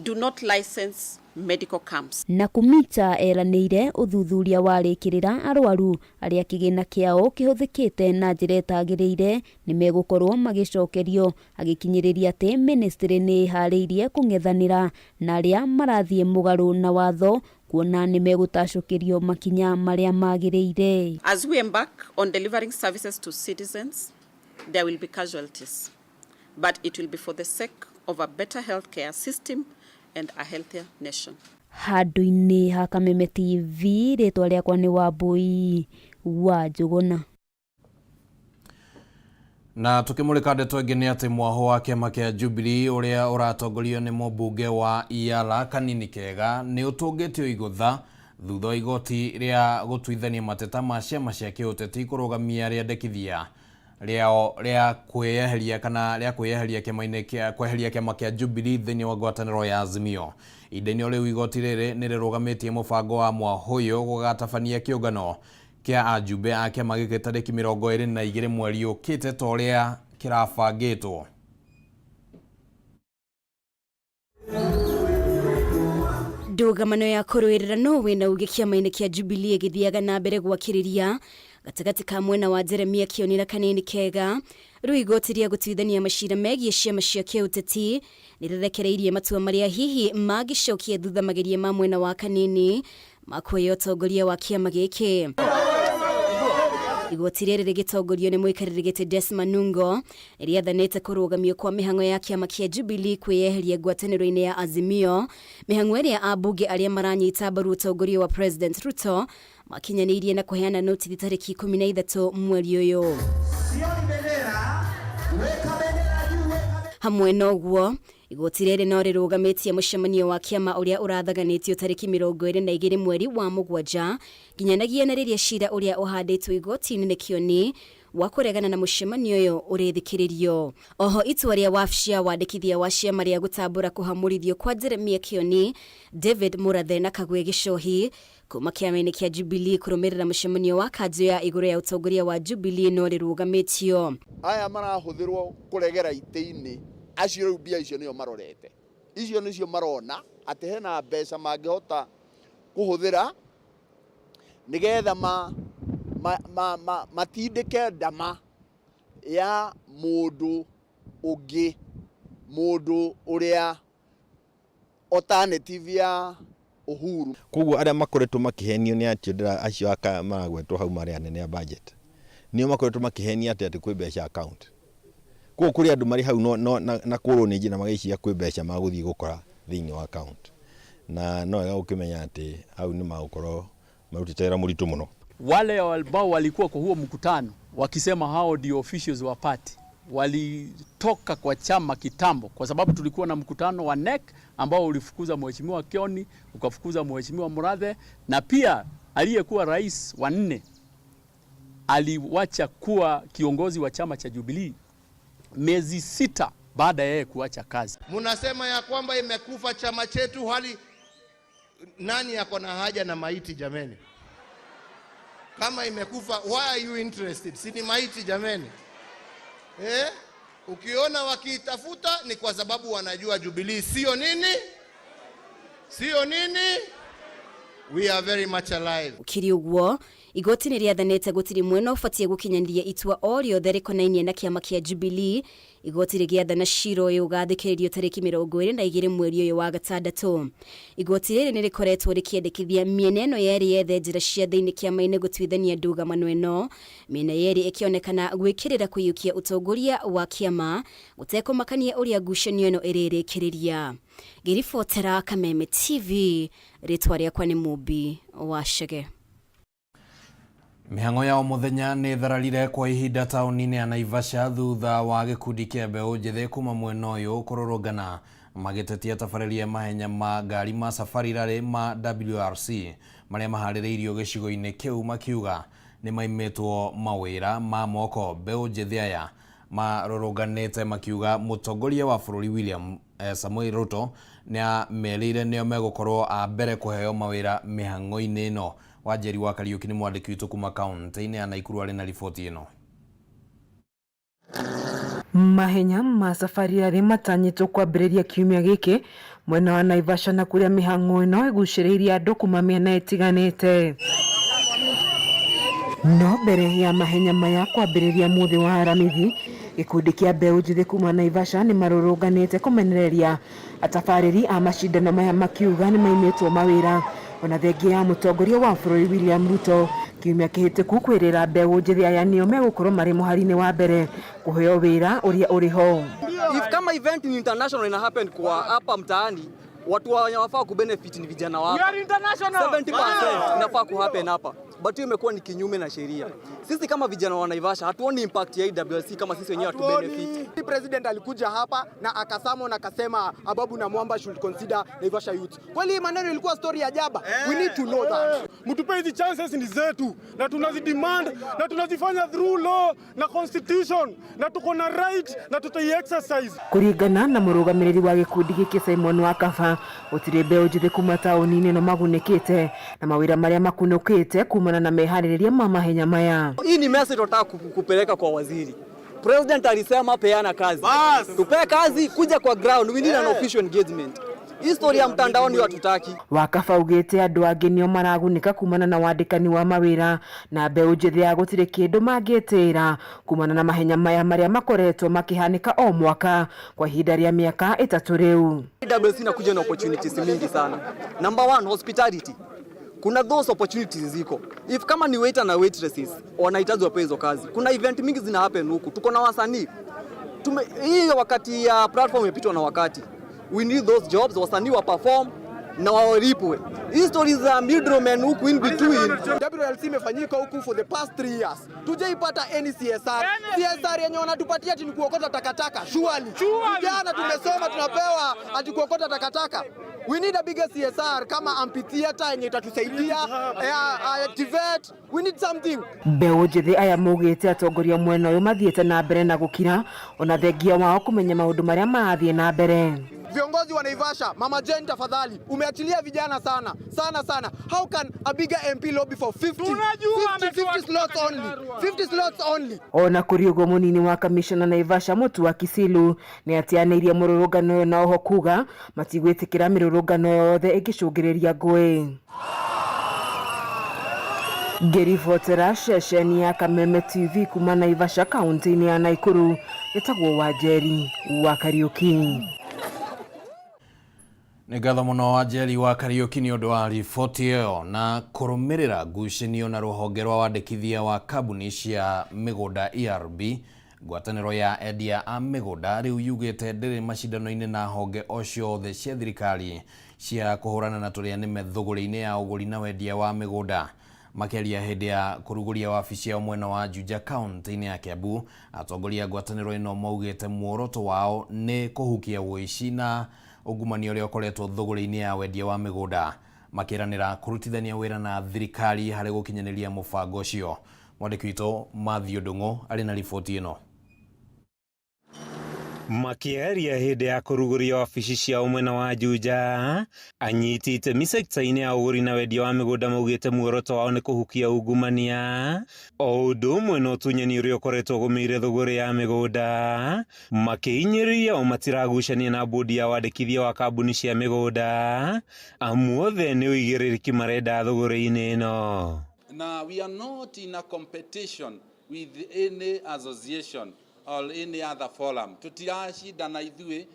do not license medical camps. Nakhumicha eranĩire ũthuthuria warĩkĩrĩra arwaru arĩa kĩgĩna kĩao kĩhũthĩkĩte na njĩra ĩtagĩrĩire nĩmegũkorwo magĩcokerio, agĩkinyĩrĩria atĩ ministry nĩ ĩharĩirie kũng'ethanĩra na arĩa marathiĩ mũgarũ na watho kuona nĩmegũtacũkĩrio makinya marĩa magĩrĩire. As we embark on delivering services to citizens, there will be casualties, but it will be for the sake of a better healthcare system and a healthier nation. Handũ-inĩ ha Kameme TV, rĩtwa rĩakwa nĩ Wambui wa Njũgũna. Na tukimurika ndeto ĩngĩ nĩ atĩ mwaho wa kĩama kĩa Jubilee ũrĩa ũratongorio nĩ mũmbunge wa Yala Kanini Kega nĩ ũtũngĩtio igũtha thutha wa igoti rĩa gũtuithania mateta ma ciama cia kĩũteti kũrũgamia rĩandĩkithia rĩao rĩa kwĩyeheria kana rĩa kwĩyeheria kĩama-inĩ kĩa kweheria kĩama kĩa Jubilee thĩinĩ wa ngwatanĩro ya Azimio. Ihinda-inĩ rĩu igoti rĩrĩ nĩ rĩrũgamĩtie mũbango wa mwaho ũyũ gũgatabania kĩũngano kĩa ajumbe a kĩama gĩkĩ tarĩki 22 mweri ũkĩte ta ũrĩa kĩrabangĩtwo. Ndũgamano ya kũrũĩrĩra no wĩna uge kĩama-inĩ kĩa Jubilee ĩgĩthiaga na mbere gwakĩrĩria gatagatĩ ka mwena wa Jeremia Kĩoni na Kanini Kega. Rĩu igoti rĩa gũtuithania macira megiĩ ciama cia kĩũteti nĩrĩrekereirie matua marĩa hihi mangĩcokia thutha mageria ma mwena wa Kanini ma kuoya ũtongoria wa kĩama gĩkĩ. Igoti rĩrĩ rĩgĩtongorio nĩ mũikarĩri gĩtĩ Desma Nungo rĩathanĩte kũrũgamio kwa mĩhang'o ya kĩama kĩa Jubilee kwĩyeheria ngwatanĩro-inĩ ya Azimio, mĩhang'o ĩrĩa ambunge arĩa maranyita mbaru ũtongoria wa President Ruto makinyanĩirie na kũheana notithi tarĩki 13 mweri ũyũ. Hamwe na ũguo, igoti rĩrĩ no rĩrũgamĩtie mũcemanio wa kĩama ũrĩa ũrathaganĩtio tarĩki 22 mweri wa mũgwanja nginyanagia na rĩrĩa cira ũrĩa ũhandĩtwo igoti-inĩ nĩ Kĩoni wa kũregana na mũcemanio ũyũ ũrĩthikĩrĩrio. Oho itua rĩa wabici ya wandĩkithia wa ciama rĩa gũtambũra kũhamũrithio kwa Jeremia Kĩoni, David Mũrathe na Kagwe Gĩcohi kuma kĩama-inĩ kĩa Jubilee kũrũmĩrĩra mũcemanio wa kanjũ ya igũrũ ya ũtongoria wa Jubilee no rĩrũgamĩtio. Aya marahũthĩrwo kũregera itĩ-inĩ acio rĩu mbia icio nĩo marorete, icio nĩcio marona atĩ hena mbeca mangĩhota kũhũthĩra nĩgetha matindĩke ndama ya mũndũ ũngĩ, mũndũ ũrĩa alternative ya Uhuru. Koguo arĩa makoretwo makĩhenio nĩ atĩ acio aka maragwetwo hau marĩ anene a budget nĩo makoretwo makĩhenia atĩ kwĩ mbeca account. Koguo kũrĩ andũ marĩ hau no na kũrwo nĩ njĩra magĩciria kwĩ mbeca magũthiĩ gũkora thĩinĩ wa account, na no wega gũkĩmenya atĩ hau nĩ magũkorwo marutĩte wĩra mũritũ mũno. Wale ambao walikuwa kwa huo mkutano wakisema hao ndio officials wa party walitoka kwa chama kitambo, kwa sababu tulikuwa na mkutano wa NEC ambao ulifukuza Mheshimiwa Kioni, ukafukuza Mheshimiwa Murathe, na pia aliyekuwa rais wa 4 aliwacha kuwa kiongozi wa chama cha Jubilee miezi 6 baada ya yeye kuacha kazi. Munasema ya kwamba imekufa chama chetu, hali nani yako na haja na maiti jameni? Kama imekufa, why are you interested? Si ni maiti jameni? Ukiona wakiitafuta ni kwa sababu wanajua Jubilee sio nini? Sio nini? We are very much alive. Ukiri ũguo, igoti nĩ rĩathanĩte gũtirĩ mwena ũbatiĩ gũkinyanĩria itua o rĩothe rĩkonainie na kĩama kĩa Jubilee. Igoti rĩgĩathana cira ũyũ ũgathikĩrĩrio tarĩki 22 mweri ũyũ wa gatandatũ. Igoti rĩrĩ nĩ rĩkoretwo rĩkĩendekithia mĩena ĩno yerĩ yethe njĩra cia thĩinĩ kĩama-inĩ gũtuithania ndũgamano ĩno, mĩena yerĩ ĩkĩonekana gwĩkĩrĩra kũiyũkia ũtongoria wa kĩama gũtekũmakania ũrĩa ngucanio ĩno ĩrĩrĩkĩrĩria. Ngĩribotera Kameme TV, rĩtwa rĩakwa nĩ Mũmbi wa Chege. Mĩhang'o ya o mũthenya nĩ thararire kwa ihinda taũni-inĩ ya Naivasha thutha wa gĩkundi kĩa mbeũ njĩthĩ kuma mwena ũyũ kũrũrũngana magĩtetia tabarĩria mahenya ma ngari ma Safari Rally ma WRC marĩa maharĩrĩirio gĩcigo-inĩ kĩu makiuga nĩ maimĩtwo mawĩra ma moko. Mbeũ njĩthĩ aya marũrũnganĩte makiuga mũtongoria wa bũrũri William Samoei Ruto nĩ amerĩire nĩo megũkorwo a mbere kũheo mawĩra mĩhang'o-inĩ ĩno. Wanjeri wa Kariuki nĩ mwandĩki witũ kuma kaunti-inĩ ya Nakuru arĩ na riboti ĩno. Mahenya ma Safari Rally matanyĩtwo kwambĩrĩria kiumia gĩkĩ mwena wa Naivasha na kũrĩa mĩhang'o ĩno ĩgucĩrĩirie andũ kuma mĩena ĩtiganĩte. No mbere ya mahenya maya kwambĩrĩria mũthĩ wa Aramithi, gĩkundi kĩa mbeũ njĩthĩ kuma Naivasha nĩ marũrũnganĩte kũmenereria atabarĩri a macindano maya makiuga nĩ maimĩtwo mawĩra ona thengia ya mũtongoria wa bũrũri William Ruto kiumia kĩhĩtũku kwĩrĩra mbeũ njĩthĩ aya nĩo megũkorwo marĩ mũhari-inĩ wa mbere kũheo wĩra ũrĩa ũrĩ ho. If kama event ni international ina happen kwa hapa mtaani, watu wanafaa kubenefit ni vijana wako. We are international. 70% inafaa kuhappen hapa, but hiyo imekuwa ni kinyume na sheria. Sisi kama vijana wa Naivasha hatuoni impact ya EWC kama sisi wenyewe hatu benefit. President alikuja hapa na akasema na akasema Ababu na Mwamba should consider Naivasha youth. Kweli maneno ilikuwa story ya jaba. We need to know that. Mtupe hizi chances ni zetu na tunazidemand na tunazifanya through law na constitution na tuko na right na tutai exercise. Kuringana na mũrũgamĩrĩri wa gĩkundi gĩkĩ Simon Wakaba, gũtirĩ mbeũ njĩthĩ kuma taũni-inĩ ĩno magunĩkĩte na mawĩra marĩa makunũkĩte kumana na meharĩrĩria ma mahenya maya. Hii ni message tunataka kupeleka kwa waziri. President alisema peana kazi. Tupee kazi, kuja kwa ground, we need an official engagement. Hii story ya mtandaoni hatutaki. Wakaba augĩte andũ angĩ nĩo maragunĩka kumana na wandĩkani wa mawĩra na mbeũ njĩthĩ ya gũtirĩ kĩndũ mangĩtĩra kumana na mahenya maya marĩa makoretwo makĩhanĩka o mwaka kwa ihinda rĩa mĩaka 3 rĩu. EWC inakuja na opportunities mingi sana. Number one, hospitality. Kuna those opportunities ziko. If kama ni waiter na waitresses wanahitaji wapewe hizo kazi. Kuna event mingi zina happen huku. Tuko na wasanii. Hii wakati ya platform imepitwa na wakati. We need those jobs, wasanii wa perform na walipwe. Hii stories za middlemen huku in between. WLC imefanyika huku for the past 3 years. Tujaipata any CSR. CSR yenye wanatupatia ati ni kuokota takataka. Surely. Vijana tumesoma tunapewa ati kuokota takataka. We need a bigger CSR kama amphitheater yenye itatusaidia, TVET. We need something. Mbeũ njĩthĩ aya maugĩte atongoria mwena ũyũ mathiĩte na mbere na gũkira ona thengia wao kũmenya maũndũ marĩa marathiĩ na mbere. Viongozi wa Naivasha, Mama Jane tafadhali, umeachilia vijana sana sana sana. How can a bigger MP lobby for 50 slots only? 50 slots only. Ona kũrĩ ũguo mũnini wa kamishona Naivasha Mutua wa Kisilu nĩ atianĩirie mũrũrũngano ũyũ na oho kuga matigwĩtĩkĩra mĩrũrũngano yothe ĩngĩcũngĩrĩria ngũĩ. Ngĩribotera ceceni ya Kameme TV kuma Naivasha kaunti-inĩ ya Nakuru, ĩtagwo Wanjeri wa Kariuki. Nĩ ngatho mũno Wanjeri wa Kariuki nĩ ũndũ wa riboti ĩyo. Na kũrũmĩrĩra ngucanio na rũhonge rwa wandĩkithia wa kambuni cia mĩgũnda ERB, ngwatanĩro ya endia a mĩgũnda rĩu yugĩte ndĩrĩ macindano-inĩ na honge o ciothe cia thirikari cia kũhũrana na tũrĩa nĩme thũgũrĩ-inĩ ya ũgũri na wendia wa mĩgũnda. Makĩaria hĩndĩ ya kũrugũria wabici yao mwena wa Juja kaunti-inĩ ya Kiambu, atongoria a ngwatanĩro ĩno maugĩte muoroto wao nĩ kũhukia ũici na ungumania ũrĩa ũkoretwo thũgũrĩ-inĩ ya wendia wa mĩgũnda, makĩranĩra kũrutithania wĩra na thirikari harĩ gũkinyanĩria mũbango ũcio. Mwandĩki witũ Matthew Ndung'u arĩ na riboti ĩno. Makĩaria hĩndĩ ya kũrugũria wabici ciao mwena wa Juja, anyiti itemi sekta-inĩ ya ũgũri na wendia wa mĩgũnda maugĩte muoroto wao nĩ kũhukia ungumania o ũndũ ũmwe na ũtunyani ũrĩa ũkoretwo ũgũmĩire thũgũrĩ ya mĩgũnda, makĩhinyĩrĩria o matiragucania na bodi ya wandĩkithia wa kambuni cia mĩgũnda amu othe nĩ ũigĩrĩrĩki marenda thũgũrĩ-inĩ ĩno. Na we are not in a competition with any association or any other forum. Tutiracindana ithuĩ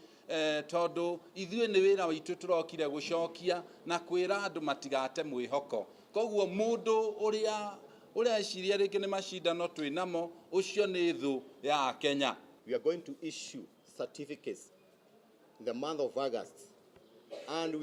tondu ithuĩ nĩ wĩra witũ tũrokire gũcokia na kwĩra andũ matigate mwĩhoko. Koguo mũndũ ũrĩa ũreciria rĩngĩ nĩ macindano twĩ namo, ũcio nĩ thũ ya Kenya. We are going to issue certificates in the month of August, and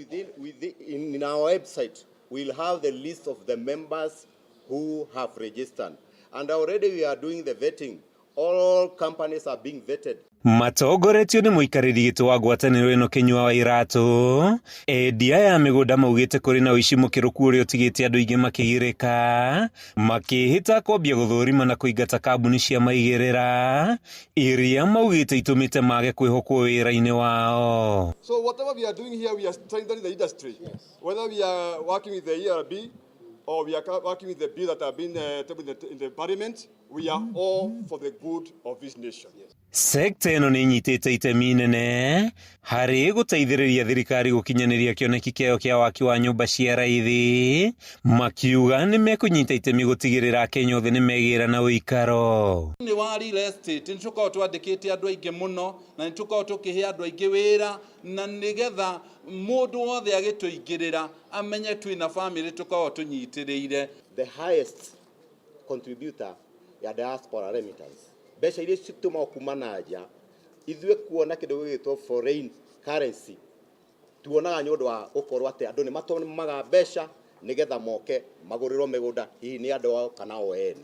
in our website we'll have the list of the members who have registered, and already we are doing the vetting. All companies are being vetted. Matongoretio nĩ mũikarĩri gĩtĩ wa ngwatanĩro ĩno Kĩnyua wa Iratũ, endia ya mĩgũnda maugĩte kũrĩ na ũici mũkĩrũku ũrĩa ũtigĩte andũ aingĩ makĩgirĩka, makĩhĩta kwambia gũthũrima na kũingata kambuni cia maigĩrĩra iria maugĩte itũmĩte mage kwĩhokwo wĩra-inĩ wao. So whatever we are doing here, we are strengthening the industry. Yes. Whether we are working with the ERB or we are working with the bill that have been tabled in the parliament, we are all for the good of this nation. Yes. Sekta ĩno nĩ ĩnyitĩte itemi inene harĩ gũteithĩrĩria thirikari gũkinyanĩria kĩoneki kĩayo kĩa waki wa nyũmba cia raithi, makiuga nĩ mekũnyita itemi gũtigĩrĩra Akenya othe nĩ megĩra na ũikaro. Thĩinĩ wa real estate nĩ tũkoragwo twandĩkĩte andũ aingĩ mũno na nĩ tũkoragwo tũkĩhe andũ aingĩ wĩra na nĩgetha mũndũ wothe agĩtũingĩrĩra amenye twĩna bamĩrĩ tũkoragwo tũnyitĩrĩire. The highest contributor ya diaspora remittance, mbeca iria citũmagwo kuma na nja, ithuĩ kuona kĩndũ gĩgwĩtwo foreign currency tuonaga nĩ ũndũ wa gũkorwo atĩ andũ nĩ matũmaga mbeca nĩgetha moke magũrĩrwo mĩgũnda hihi nĩ andũ ao kana o ene.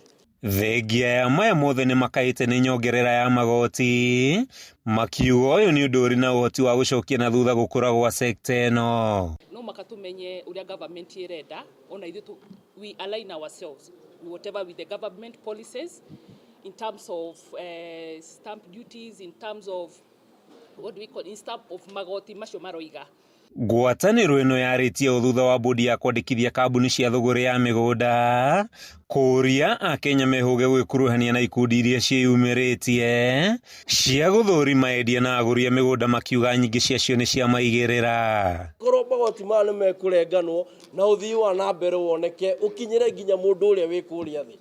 Thengia ya maya mothe nĩ makaĩte nĩ nyongerera ya magoti, makiuga ũyũ nĩ ũndũ ũrĩ na ũhoti wa gũcokia na thutha gũkũra gwa sekta ĩno. No maka tumenye uria government irenda ona ithuĩ we align ourselves whatever with the government policies in terms of stamp duties, in terms of what do we call, in terms of magoti macio maroiga. Ngwatanĩro ĩno yarĩtie ũũ thutha wa bodi ya kwandĩkithia kambuni cia thũgũrĩ ya mĩgũnda kũũria Akenya mehũge gwĩkuruhania na ikundi iria ciĩyumĩrĩtie cia gũthũrima endia na agũri a mĩgũnda makiuga nyingĩ ciacio nĩ cia maigĩrĩra. Korwo magoti maya nĩ mekũrenganwo na ũthii wa na mbere woneke ũkinyĩre nginya mũndũ ũrĩa wĩ kũrĩa thĩ,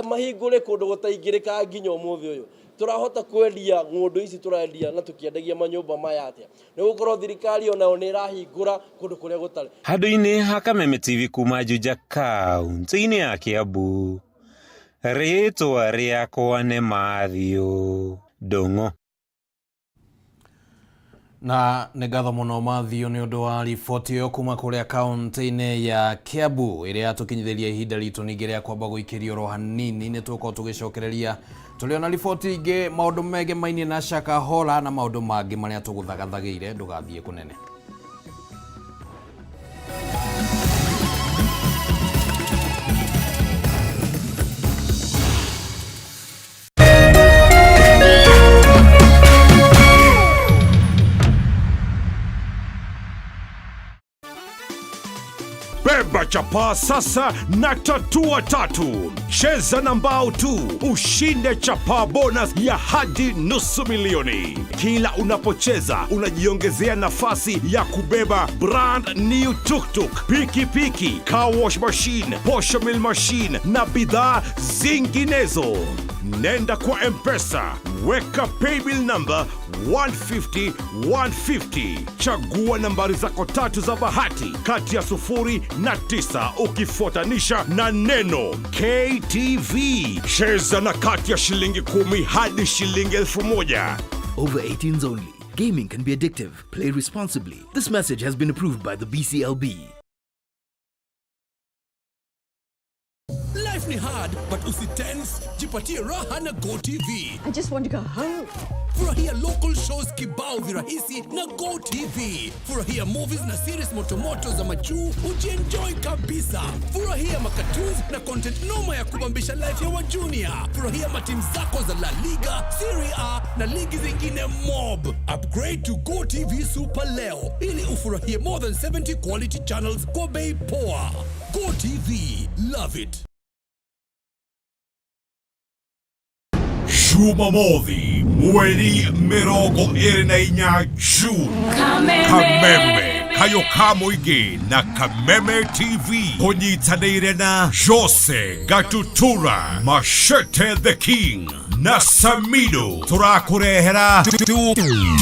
mahingũre kũndũ gũtaingĩrĩkaga nginya ũmũthĩ ũyũ. Tũrahota kwendia ng'ũndũ ici tũrendia na tũkĩendagia manyũmba maya atĩa? Nĩ gũkorwo thirikari onayo nĩ ĩrahingũra kũndũ kũrĩa gũtarĩ. Handũ-inĩ ha Kameme TV kuma Juja kaunti-inĩ ya Kiambu, rĩtwa rĩakwa nĩ Matthew Ndung'u. Na nĩ ngatho mũno Matthew nĩ ũndũ wa riboti ĩyo kuma kũrĩa kaunti-inĩ ya Kiambu ĩrĩa yatũkinyithĩria ihinda ritũ ningĩ rĩa kwamba gũikĩrio oro hanini. Nĩ tũgũkorwo tũgĩcokereria tũrĩ ona riboti ingĩ maũndũ megemainie na Shakahola na maũndũ mangĩ marĩa tũgũthagathagĩire. Ndũgathiĩ kũnene. Beba chapaa sasa na tatua tatu. Cheza na mbao tu ushinde chapaa bonus ya hadi nusu milioni. Kila unapocheza unajiongezea nafasi ya kubeba brand new tuktuk, pikipiki, car wash machine, posho mill machine na bidhaa zinginezo. Nenda kwa M-Pesa, weka paybill number 150 150. Chagua nambari zako tatu za bahati kati ya 0 na 9 ukifuatanisha na neno KTV. Cheza na kati ya shilingi 10 hadi shilingi 1000. Over 18s only. Gaming can be addictive. Play responsibly. This message has been approved by the BCLB. Life ni hard, but usitense, jipatie raha na GoTV. I just want to go home. Furahia local shows kibao virahisi na GoTV. Furahia movies na series motomoto za majuu, ujienjoy kabisa. Furahia macartoons na content noma ya kubambisha life ya wa junior. Furahia matimu zako za La Liga, Serie A na ligi zingine mob. Upgrade to GoTV Super leo ili ufurahie more than 70 quality channels kwa bei poa. GoTV, love it. Jumamothi mweri 24 June. Kameme. Kameme kayo ka mũingĩ na Kameme TV kũnyitanĩire na Jose Gatutura, Machete the King na Samido tũrakũrehera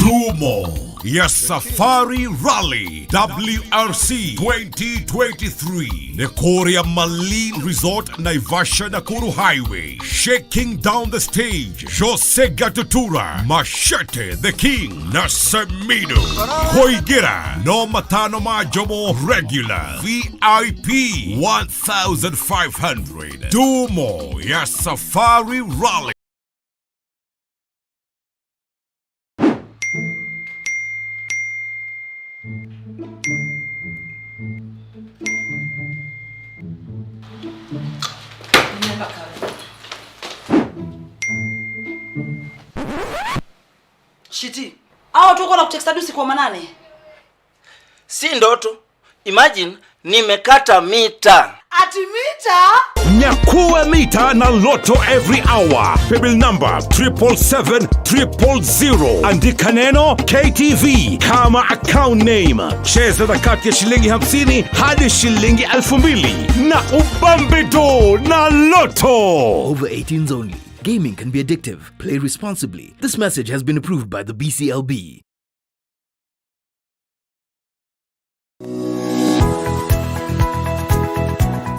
Dumo ya Safari Rally WRC 2023 nĩ kũrĩa Malin Resort, Naivasha, Nakuru Highway. Shaking down the stage, Jose Gatutura, Machete the King na Samido. Kũingĩra no matano ma Jomo regular, VIP 1500. Dumo ya Safari Rally. Shiti, hao watu wako na kutext hadi usiku wa manane. Si ndoto. Imagine Nimekata mita. Ati mita? Nyakua mita na Lotto every hour. Paybill number 777 000. Andika neno KTV kama account name. Cheza na kati ya shilingi 50 hadi shilingi 2000 na ubambe do na Lotto. Over 18s only. Gaming can be addictive. Play responsibly. This message has been approved by the BCLB.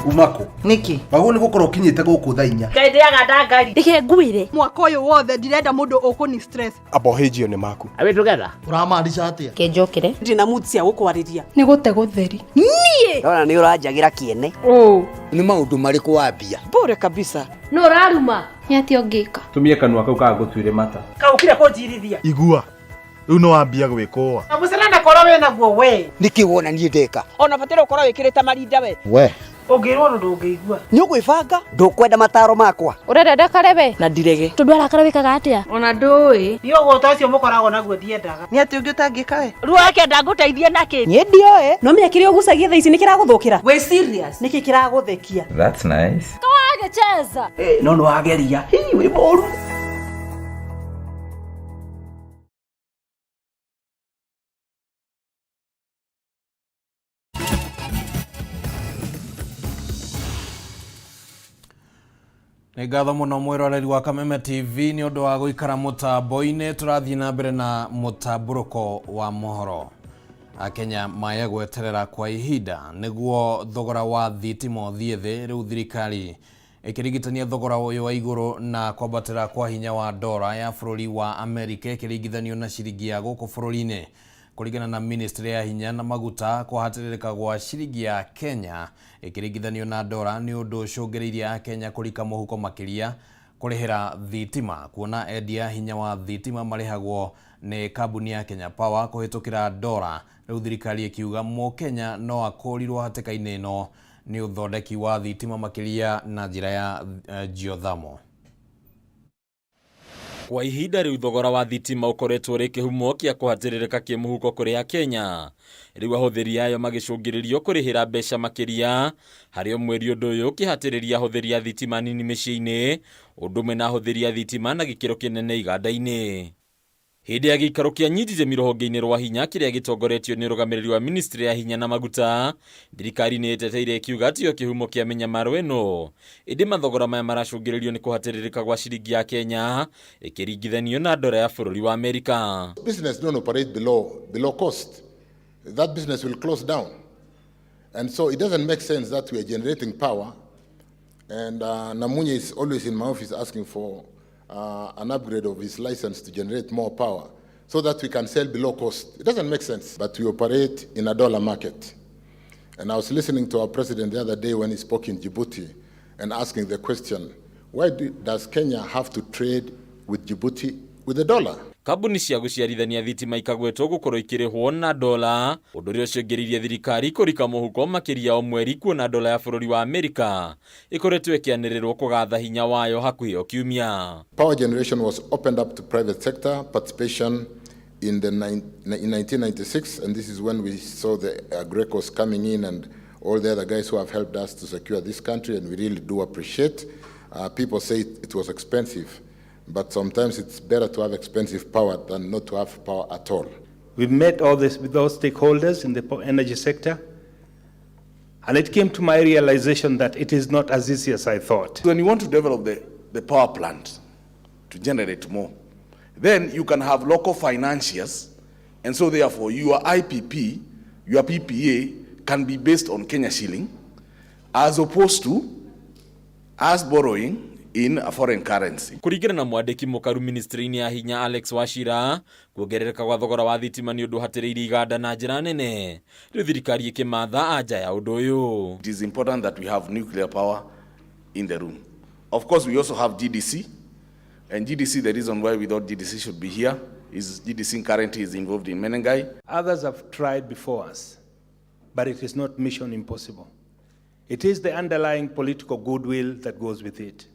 Umako niki wagwo nĩ gũkorwo ũkinyĩte gũkũ thaa 4. Ngai ndĩaga ndangari. Reke ngwĩre mwaka ũyũ wothe ndirenda mũndũ ũkũni stress. Abohĩnjio nĩ maku. Are we together? Ũramaanisha atĩa? Kenjokere. Ndina mood cia gũkwarĩria. Nĩ gũte gũtheri. Niĩ Ndona nĩ ũranjagĩra kĩene. Nĩ maũndũ marĩkũ wambia? Bure kabisa. No ũraruma nĩ atĩa ũngĩka? Tumie kanua kau kagũtuire mata. Kaũkire kũnjirithia. Igua rĩu no wambia gwĩkũa. Kamũcere na kora wĩ naguo we. Nĩkĩ wona niĩ ndeka? Ona bataire ũkorwo wĩkĩrĩte marinda we. We Ũngĩrwo ũndũ ndũngĩigua. Nĩ ũgwĩbanga? Ndũkwenda mataro makwa? Ũrenda ndakare we? Na ndirege. Tondũ arakara wĩkaga atĩa? Ona ndũĩ. Niĩ ũgũta ũcio mũkoragwo naguo ndiendaga. Nĩ atĩ ũngĩ ũtangĩka we? Ruo akenda ngũteithie nakĩ? Niĩ ndioĩ. No menya kĩrĩa ũgucagia thaa ici nĩ kĩragũthũkĩra. Wĩ serious? Nĩkĩ kĩragũthekia? That's nice. Kawagĩcheza. No nĩ wageria. Hii wĩ mũru. Nĩ ngatho mũno mwĩroreri wa Kameme TV nĩ ũndũ wa gũikara mũtambo-inĩ. Tũrathiĩ na mbere na mũtambũrũko wa mohoro. Akenya maya gweterera kwa ihinda nĩguo thogora wa thitima ũthiĩ thĩ. Rĩu thirikari ĩkĩringithania thogora ũyũ wa igũrũ na kwambatĩra kwa hinya wa dora ya bũrũri wa Amerika ĩkĩringithanio na ciringi ya gũkũ bũrũri-inĩ. Kũringana na ministry ya hinya na maguta, kũhatĩrĩrĩka gwa ciringi ya Kenya ĩkĩringithanio na dora nĩ ũndũ ũcũngĩrĩirie Akenya kũrika mũhuko makĩria kũrĩhĩra thitima, kuona endia hinya wa thitima marĩhagwo nĩ kambuni ya Kenya Power kũhĩtũkĩra dora. Rĩu thirikari ĩkiuga mũkenya no akũrirwo hatĩka-inĩ ĩno nĩ ũthondeki wa thitima makĩria na njĩra ya geothermal. Kwa ihinda rĩu thogora wa thitima ũkoretwo ũrĩ kĩhumo kĩa kũhatĩrĩrĩka kĩmũhuko kũrĩ Akenya. Rĩu ahũthĩri ayo magĩcũngĩrĩrio kũrĩhĩra mbeca makĩria harĩ o mweri, ũndũ ũyũ ũkĩhatĩrĩria ahũthĩri a thitima nini mĩciĩ-inĩ ũndũ ũmwe na ahũthĩri a thitima na gĩkĩro kĩnene iganda-inĩ. Hĩndĩ ya gĩikaro kĩa nyititemi rũhonge-inĩ rwa hinya kĩrĩa gĩtongoretio nĩ ũrũgamĩrĩri wa ministry ya hinya na maguta, thirikari nĩ ĩteteire ĩkiuga tiyo kĩhumo kĩa mĩnyamaro ĩno, ĩndĩ mathogora maya maracũngĩrĩrio nĩ kũhatĩrĩrĩka gwa ciringi ya Kenya ĩkĩringithanio na dora ya bũrũri wa Amerika. Business don't operate below cost. That business will close down. And so it doesn't make sense that we are generating power. And Namunye is always in my office asking for an upgrade of his license to generate more power so that we can sell below cost. It doesn't make sense, but we operate in a dollar market. And I was listening to our president the other day when he spoke in Djibouti and asking the question, why does Kenya have to trade with Djibouti with the dollar? Kambuni cia gũciarithania thitima ikagwetwo gũkorwo ikĩrĩhwo na dola, ũndũ ũrĩa ũcũngĩrĩirie thirikari kũrika mũhuko makĩria o mweri, kuona dola ya bũrũri wa Amerika ĩkoretwo ĩkĩanĩrĩrwo kũgatha hinya wayo hakuhĩ o kiumia. Power generation was opened up to private sector participation in 1996, and this is when we saw the Agrecos coming in and all the other guys who have helped us to secure this country, and we really do appreciate. People say it was expensive, but sometimes it's better to have expensive power than not to have power at all. We've met all this with those stakeholders in the energy sector, and it came to my realization that it is not as easy as I thought. When you want to develop the power plant to generate more, then you can have local financiers, and so therefore your IPP, your PPA can be based on Kenya shilling, as opposed to us borrowing in a foreign currency. Kũringana na mwandĩki mũkaru ministry-inĩ ya hinya Alex Wachira, kuongerereka gwa thogora wa thitima nĩ ũndũ ũhatĩrĩirie iganda na njĩra nene, rĩu thirikari ĩkĩmatha anja ya ũndũ ũyũ. It is important that we have nuclear power in the room. Of course, we also have GDC, and GDC, the reason why we thought GDC should be here is GDC currently is involved in Menengai. Others have tried before us, but it is not mission impossible. It is the underlying political goodwill that goes with it.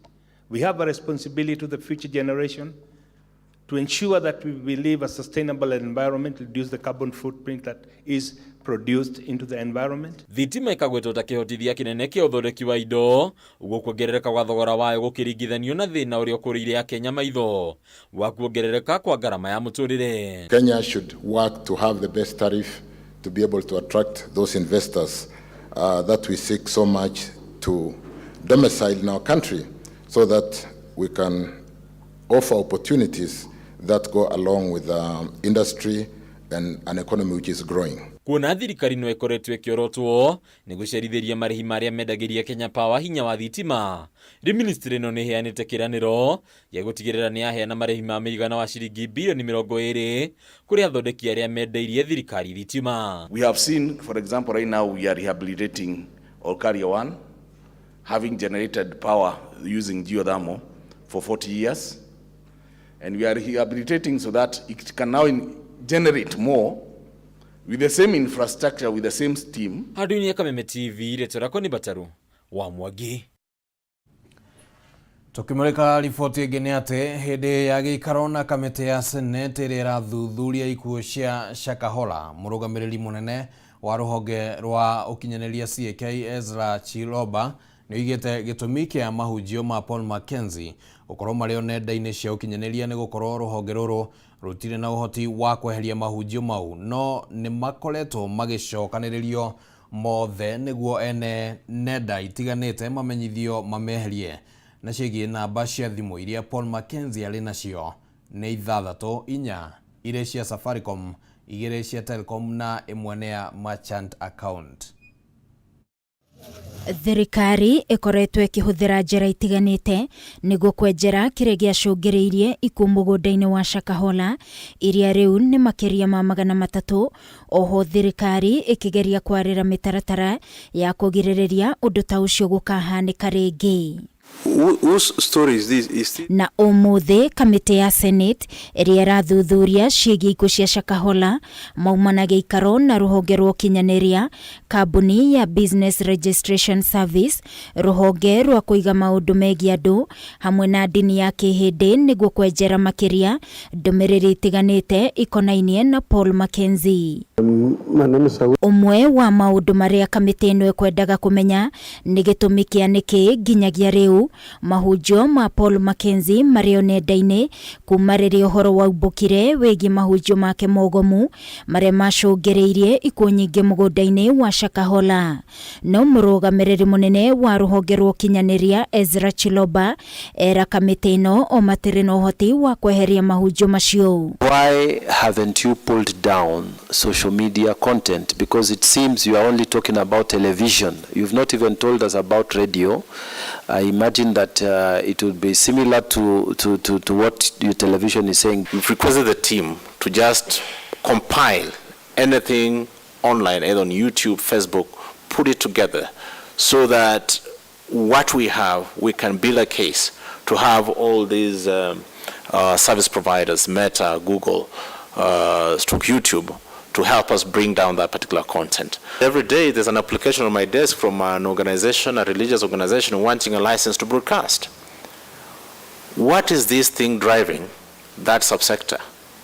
We have a responsibility to the future generation To ensure that we believe a sustainable environment, reduce the carbon footprint that is produced into the environment. Thitima ĩkagwetwo ta kĩhotithia kĩnene kĩa ũthondeki wa indo ũguo kuongerereka gwa thogora wayo gũkĩringithanio na thĩna ũrĩa ũkũrĩire akenya maitho wa kuongerereka kwa ngarama ya mũtũrĩre. Kenya should work to have the best tariff to be able to attract those investors that we seek so much to domicile in our country so that we can offer opportunities that go along with industry and an economy which is growing. Kuona thirikari no ĩkoretwo ĩkĩorotwo nĩ gũcerithĩria marĩhi marĩa mendagĩria Kenya Power hinya wa thitima, rĩu ministry ĩno nĩ ĩheanĩte kĩĩranĩro gĩa gũtigĩrĩra nĩ yaheana marĩhi ma mũigana wa ciringi birioni 20 kũrĩ athondeki arĩa mendeirie thirikari thitima. We have seen, for example, right now we are rehabilitating Olkaria 1, having generated power using geothermal for 40 years. And we are rehabilitating so that it can now generate more with the same infrastructure, with the same steam. Handũ-inĩ ya Kameme TV, rĩtwa rĩakwa nĩ Bataru wa Mwangi. Tukimurika riboti ĩngĩ nĩ atĩ hĩndĩ ya gĩikaro na kamĩtĩ ya Senate ĩrĩa ĩrathuthuria ikuũ cia Shakahola, mũrũgamĩrĩri mũnene wa rũhonge rwa ũkinyanĩria CAK Ezra Chiloba nĩoigĩte gĩtũmi kĩa mahunjio ma Paul Mackenzie gũkorwo marĩ o nenda-inĩ cia ũkinyanĩria nĩ gũkorwo rũhonge rũrũ rũtirĩ na ũhoti wa kweheria mahunjio mau, no nĩ makoretwo magĩcokanĩrĩrio mothe nĩguo ene nenda itiganĩte mamenyithio mameherie. Na ciĩgiĩ namba cia thimũ iria Paul Mackenzie arĩ nacio nĩ 6 4 irĩ cia Safaricom, 2 cia Telcom na 1 nĩ ya merchant account. Thirikari ĩkoretwo ĩkĩhũthĩra njĩra itiganĩte nĩguo kwenjera kĩrĩa gĩacũngĩrĩirie ikuũ mũgũnda-inĩ wa Shakahola iria rĩu nĩ makĩria ma 300. Oho thirikari ĩkĩgeria kwarĩra mĩtaratara ya kũgirĩrĩria ũndũ ta ũcio gũkahanĩka rĩngĩ. Whose story is this? Is this Na ũmũthĩ kamĩtĩ ya Senate ĩrĩa ĩrathuthuria ciĩgiĩ ikuũ cia Shakahola mauma na gĩikaro na rũhonge rwa ũkinyanĩria, kambuni ya Business Registration Service, rũhonge rwa kũiga maũndũ megiĩ andũ hamwe na ndini ya kĩhĩndĩ nĩguo kwenjera makĩria ndũmĩrĩri itiganĩte ikonainie na Paul Mackenzie. Ũmwe wa maũndũ marĩa kamĩtĩ ĩno ĩkwendaga kũmenya nĩ gĩtũmi kĩa nĩkĩ nginyagia rĩu mahunjio ma Paul Mackenzie marĩ o nenda-inĩ kuma rĩrĩa ũhoro waumbũkire wĩgiĩ mahunjio make mogomu marĩa macũngĩrĩirie ikuũ nyingĩ mũgũnda-inĩ wa Shakahola. No mũrũgamĩrĩri mũnene wa rũhonge rwa ũkinyanĩria Ezra Chiloba era kamĩtĩ ĩno o matirĩ na ũhoti wa kweheria mahunjio macio. Why haven't you pulled down social media content? Because it seems you are only talking about television. You've not even told us about radio. I imagine that it would be similar to what your television is saying. We've requested the team to just compile anything online, either on YouTube, Facebook, put it together so that what we have, we can build a case to have all these service providers, Meta, Google, stroke YouTube, to help us bring down that particular content. Every day there's an application on my desk from an organization, a religious organization, wanting a license to broadcast. What is this thing driving that subsector?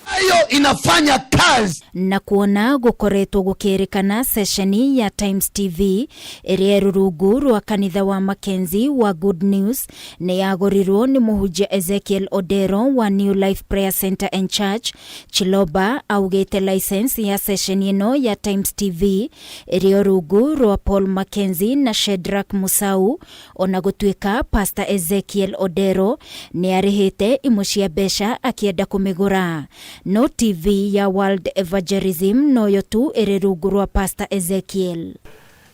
Ayo inafanya kazi. Na kuona gukoretwo gukirikana sesheni ya Times TV ĩrĩa ĩrĩ rungu rwa kanitha wa Mackenzie wa Good News nĩ yagũrirwo nĩ mũhunjia Ezekiel Odero wa New Life Prayer Center and Church. Chiloba augĩte license ya sesheni ĩno ya Times TV ĩrĩ rungu rwa Paul Mackenzie na Shedrack Musau, ona gũtuĩka Pastor Ezekiel Odero nĩ arĩhĩte imwe cia mbeca akĩenda kũmĩgũra. No TV ya World Evangelism noyo tu ĩrĩ rungu rwa Pastor Ezekiel.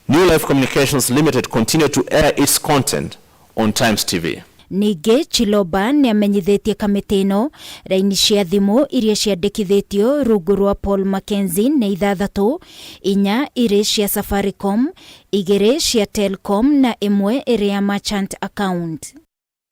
New Life Communications Limited continue to air its content on Times TV. Ningĩ Chiloba nĩ amenyithĩtie kamĩtĩ ĩno raini cia thimũ iria ciandĩkithĩtio rungu rwa Paul Mackenzie nĩ 6, 4 irĩ cia Safaricom, 2 cia Telcom na 1 ĩrĩ ya merchant account.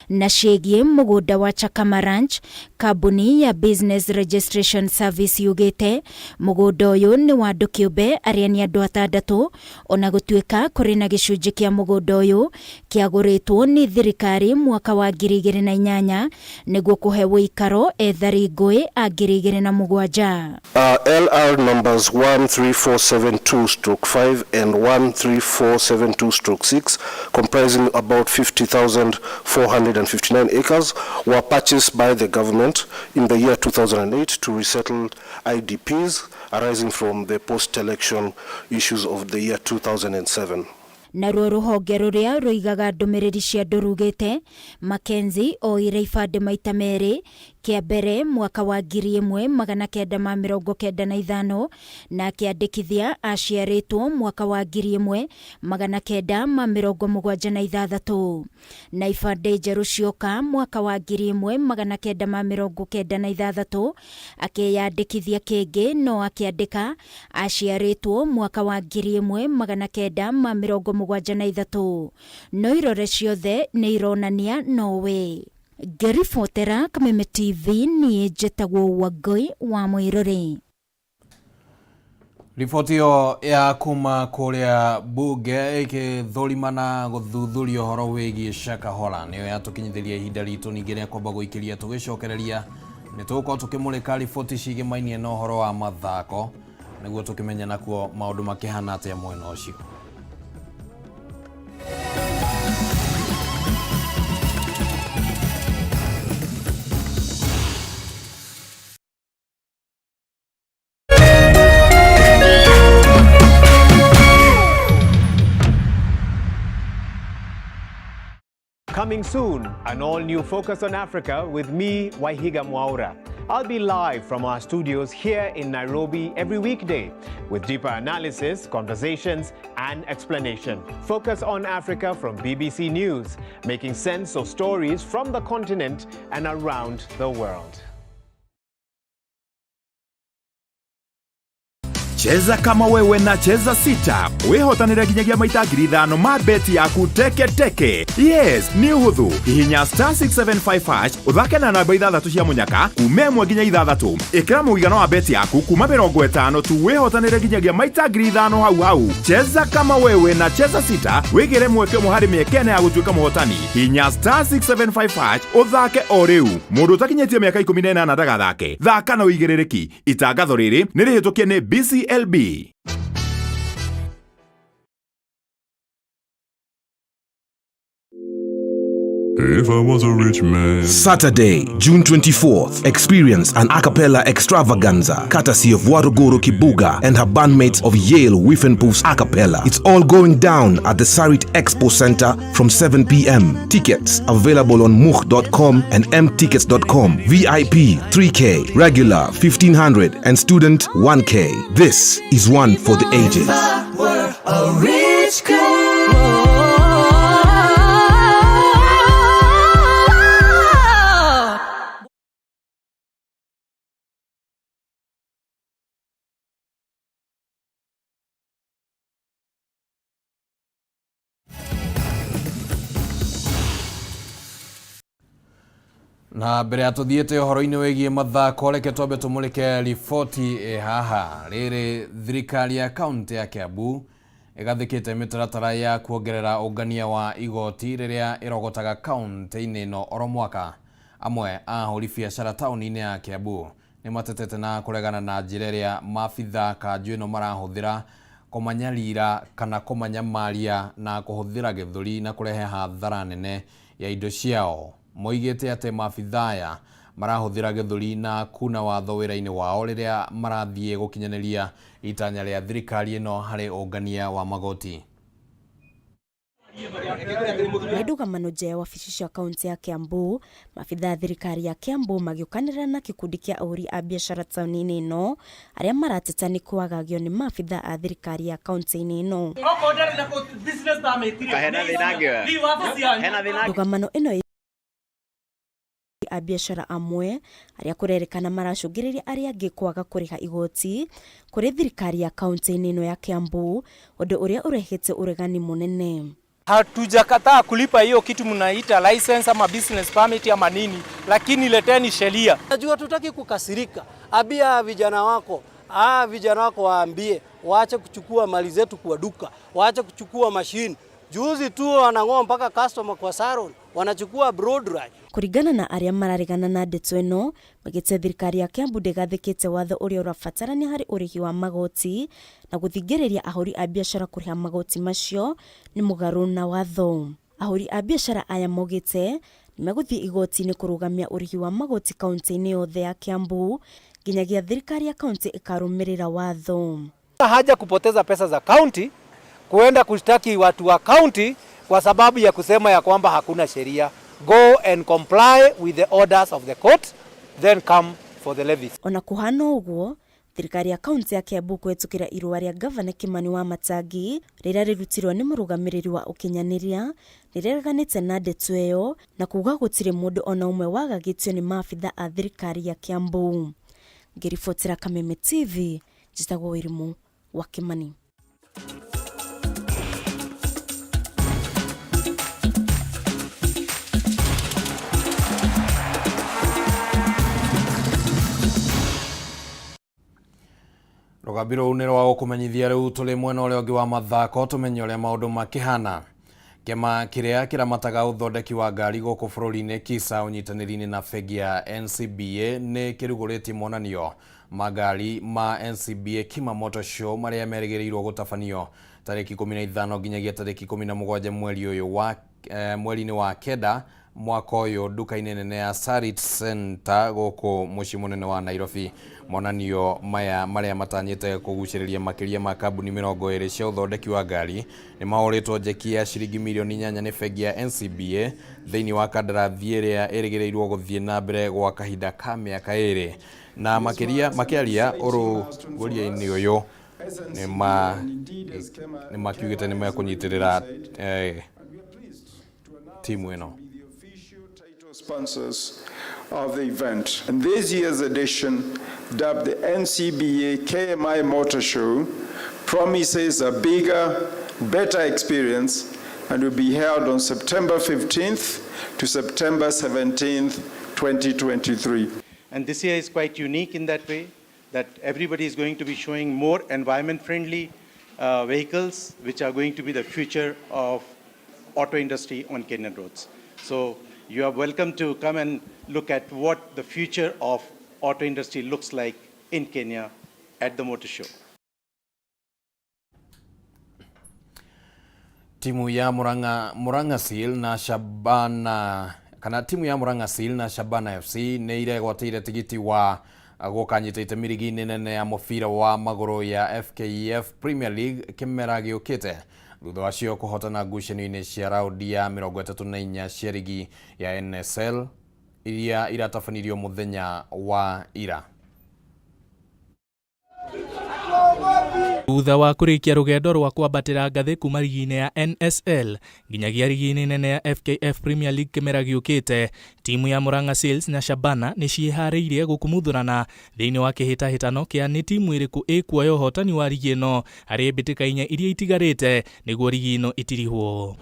Na ciĩgiĩ mũgũnda wa Chakama Ranch, kambuni ya Business Registration Service yugĩte mũgũnda ũyũ nĩ wa andũ kĩũmbe arĩa nĩ andũ atandatũ, ona gũtuĩka kũrĩ na gĩcunjĩ kĩa mũgũnda ũyũ kĩagũrĩtwo nĩ thirikari mwaka wa 2008 nĩguo kũhe ũikaro ethari ngũĩ a 2007. LR numbers 13472/5 and 13472/6, comprising about 50,459 acres, were purchased by the government in the year 2008 to resettle IDPs arising from the post-election issues of the year 2007. Naruo rũhonge rũrĩa rũigaga ndũmĩrĩri cia andũ rugĩte Mackenzie oire ibandĩ maita merĩ, kĩa mbere mwaka wa 1995 na akĩandĩkithia aciarĩtwo mwaka wa 1976, na ibandĩ njerũ cioka mwaka wa 1996 akĩyandĩkithia kĩngĩ no akĩandĩka aciarĩtwo mwaka wa 1973, no irore ciothe nĩ ironania nowe. Ngĩribotera Kameme TV niĩ njĩtagwo Wangũi wa Mwĩrũrĩ. Riboti ĩyo ya kuma kũrĩa bunge ĩgĩthũrima na gũthuthuria ũhoro wĩgiĩ Shakahola nĩyo yatũkinyithĩria ihinda ritũ ningĩ rĩa kwamba gũikĩria tũgĩcokereria nĩ tũgũkorwo tũkĩmũrĩka riboti cigĩmainie na ũhoro wa mathako nĩguo tũkĩmenya nakuo maũndũ makĩhana atĩa mwena ũcio. Coming soon, an all-new Focus on Africa with me, Waihiga Mwaura. I'll be live from our studios here in Nairobi every weekday with deeper analysis, conversations, and explanation. Focus on Africa from BBC News, making sense of stories from the continent and around the world. Cheza kama wewe na Cheza Sita wihotanire nginyagia maita 5,000 ma beti yaku teke teke. Yes, nĩ ũhũthũ. Hihinya star 675 hash ũthake na namba ithathatũ cia mũnyaka kuma 1 nginya 6. Ĩkĩra mũigana wa beti yaku kuma 50 tu wihotanire nginyagia maita 5,000 hau hau. Cheza kama wewe na Cheza Sita wĩgĩre mweke ũmwe harĩ mĩeke ĩna ya gũtuĩka mũhotani. Hihinya star 675 hash ũthake o rĩu. Mũndũ ũtakinyĩtie mĩaka 18 ndagathake. Thaka na ũigĩrĩrĩki. Itangatho rĩrĩ nĩ rĩhĩtũkie nĩ BCLB. If I was a rich man. Saturday, June 24th, experience an a cappella extravaganza courtesy of Waruguru Kibuga and her bandmates of Yale Whiffenpoofs a cappella. It's all going down at the Sarit Expo Center from 7 p.m. Tickets available on much.com and mtickets.com. VIP 3K, regular 1500 and student 1K. This is one for the ages. Were a rich girl. Na mbere ya tuthiĩte ũhoro-inĩ wĩgiĩ mathako reke twambe tũmũrĩke riboti ĩ haha. Rĩrĩ thirikari ya kaunti ya Kiambu ĩgathĩkĩte mĩtaratara ya kuongerera ũngania wa igoti rĩrĩa ĩrogotaga kaunti-inĩ ĩno oro mwaka. Amwe a ahũri biacara taũni-inĩ ya Kiambu nĩ matetete na kũregana na njĩra ĩrĩa maabitha kanjũ ĩno marahũthĩra kũmanyarira kana kũmanyamaria na kũhũthĩra gĩthũri na kũrehe hathara nene ya indo ciao. Moigĩte atĩ maabitha aya marahũthĩra gĩthũri na kuna watho wĩra-inĩ wao rĩrĩa marathiĩ gũkinyanĩria itanya rĩa thirikari ĩno harĩ ũngania wa magoti. Nĩ ndũgamano nja ya wabici cia kaunti ya Kiambu, maabitha a thirikari ya Kiambu magĩũkanĩrĩra na gĩkundi kĩa ahũri a biacara taũni-inĩ ĩno arĩa marateta nĩ kwagagio nĩ maabitha a thirikari ya kaunti-inĩ ĩno. Ndũgamano ĩno a biacara amwe arĩa kũrerĩkana maracũngĩrĩria arĩa angĩ kwaga kũrĩha igoti kũrĩ thirikari ya kaunti-inĩ ĩno ya Kiambu, ũndũ ũrĩa ũrehete ũregani mũnene. Hatujakataa kulipa hiyo kitu mnaita license ama business permit ama nini, lakini leteni sheria. Najua tutaki kukasirika. Abia vijana wako, vijana wako waambie waache kuchukua mali zetu kwa duka, waache kuchukua mashini. Juzi tu wanang'oa mpaka customer kwa salon, wanachukua blow dry. Kũringana na arĩa mararegana na ndeto ĩno maugĩte thirikari ya Kiambu ndĩgathĩkĩte watho ũrĩa ũrabatarania harĩ ũrĩhi wa magoti na gũthingĩrĩria ahũri a biacara kũrĩha magoti macio nĩ mũgarũ na watho. Ahũri a biacara aya maugĩte nĩmegũthiĩ igoti-inĩ kũrũgamia ũrĩhi wa magoti kaunti-inĩ yothe ya Kiambu nginyagia thirikari ya kaunti ĩkarũmĩrĩra watho. Haja kupoteza pesa za kaunti kuenda kushtaki watu wa kaunti kwa sababu ya kusema ya kwamba hakuna sheria. Go and comply with the orders of the court, then come for the levies. Ona kuhana ũguo, thirikari ya kaunti ya Kiambu kũhetũkĩra irũa rĩa gavana Kimani Wamatangi rĩrĩa rĩrutirwo nĩ mũrũgamĩrĩri wa ũkinyanĩria nĩrĩreganĩte na ndeto ĩyo na kuga gũtirĩ mũndũ ona ũmwe wagagĩtio nĩ maabitha a thirikari ya Kiambu. Ngĩribotera Kameme TV, njĩtagwo Wĩrimũ wa Kimani. Rũgambi rũu nĩ rwa gũkũmenyithia rĩu tũrĩ mwena ũrĩa ũngĩ wa mathako tũmenye ũrĩa maũndũ makĩhana. Kĩama kĩrĩa kĩramataga ũthondeki wa ngari gũkũ bũrũri-inĩ KISA ũnyitanĩri-inĩ na bengi ya NCBA nĩ kĩrugũrĩtie monanio ma ngari ma NCBA Kima Motor Show marĩa merĩgĩrĩirwo gũtabanio tarĩki 15 nginyagia tarĩki 17 mweri ũyũ wa mweri-inĩ wa kenda mwaka ũyũ nduka-inĩ nene ya Sarit Center gũkũ mũciĩ mũnene wa Nairobi. Monanio maya marĩa matanyĩte kũgucĩrĩria makĩria ma kambuni 20 cia ũthondeki wa ngari nĩ mahũrĩtwo njeki ya ciringi mirioni 8 nĩ bengi ya NCBA thĩinĩ wa kandarathi ĩrĩa ĩrĩgĩrĩirwo gũthiĩ na mbere gwa kahinda ka mĩaka 2 na makĩria makĩaria ũrugũria-inĩ ũyũ nĩ makiugĩte nĩ mekũnyitĩrĩra timu ĩno. Sponsors of the event. And this year's edition, dubbed the NCBA KMI Motor Show, promises a bigger, better experience and will be held on September 15th to September 17th, 2023. And this year is quite unique in that way, that everybody is going to be showing more environment-friendly vehicles, which are going to be the future of auto industry on Kenyan roads. So you are welcome to come and look at what the future of auto industry looks like in Kenya at the motor show. Timu ya Murang'a Seal na Shabana kana timu ya Murang'a Seal na Shabana FC nĩ iregwatĩire tigiti wa gũkanyita itemi rigi-inĩ nene ya mũbira wa magũrũ ya FKF Premier League kĩmera gĩũkĩte thutha wacio kũhotana ngucanio-inĩ cia raundi ya 34 cia rigi ya NSL iria iratabanirio mũthenya wa ira. Thutha wa kũrĩkia rũgendo rwa kwambatĩra ngathĩ kuma rigi-inĩ ya NSL nginyagia rigi-inĩ nene ya FKF Premier League kĩmera gĩũkĩte, timu ya Murang'a Seals na Shabana nĩ ciĩharĩirie gũkumuthũrana thĩinĩ wa kĩhĩtahĩtano kĩa nĩ timu ĩrĩkũ ĩkuoya ũhotani wa rigi ĩno harĩ mbĩtĩka inya iria itigarĩte nĩguo rigi ĩno ĩtirihwo.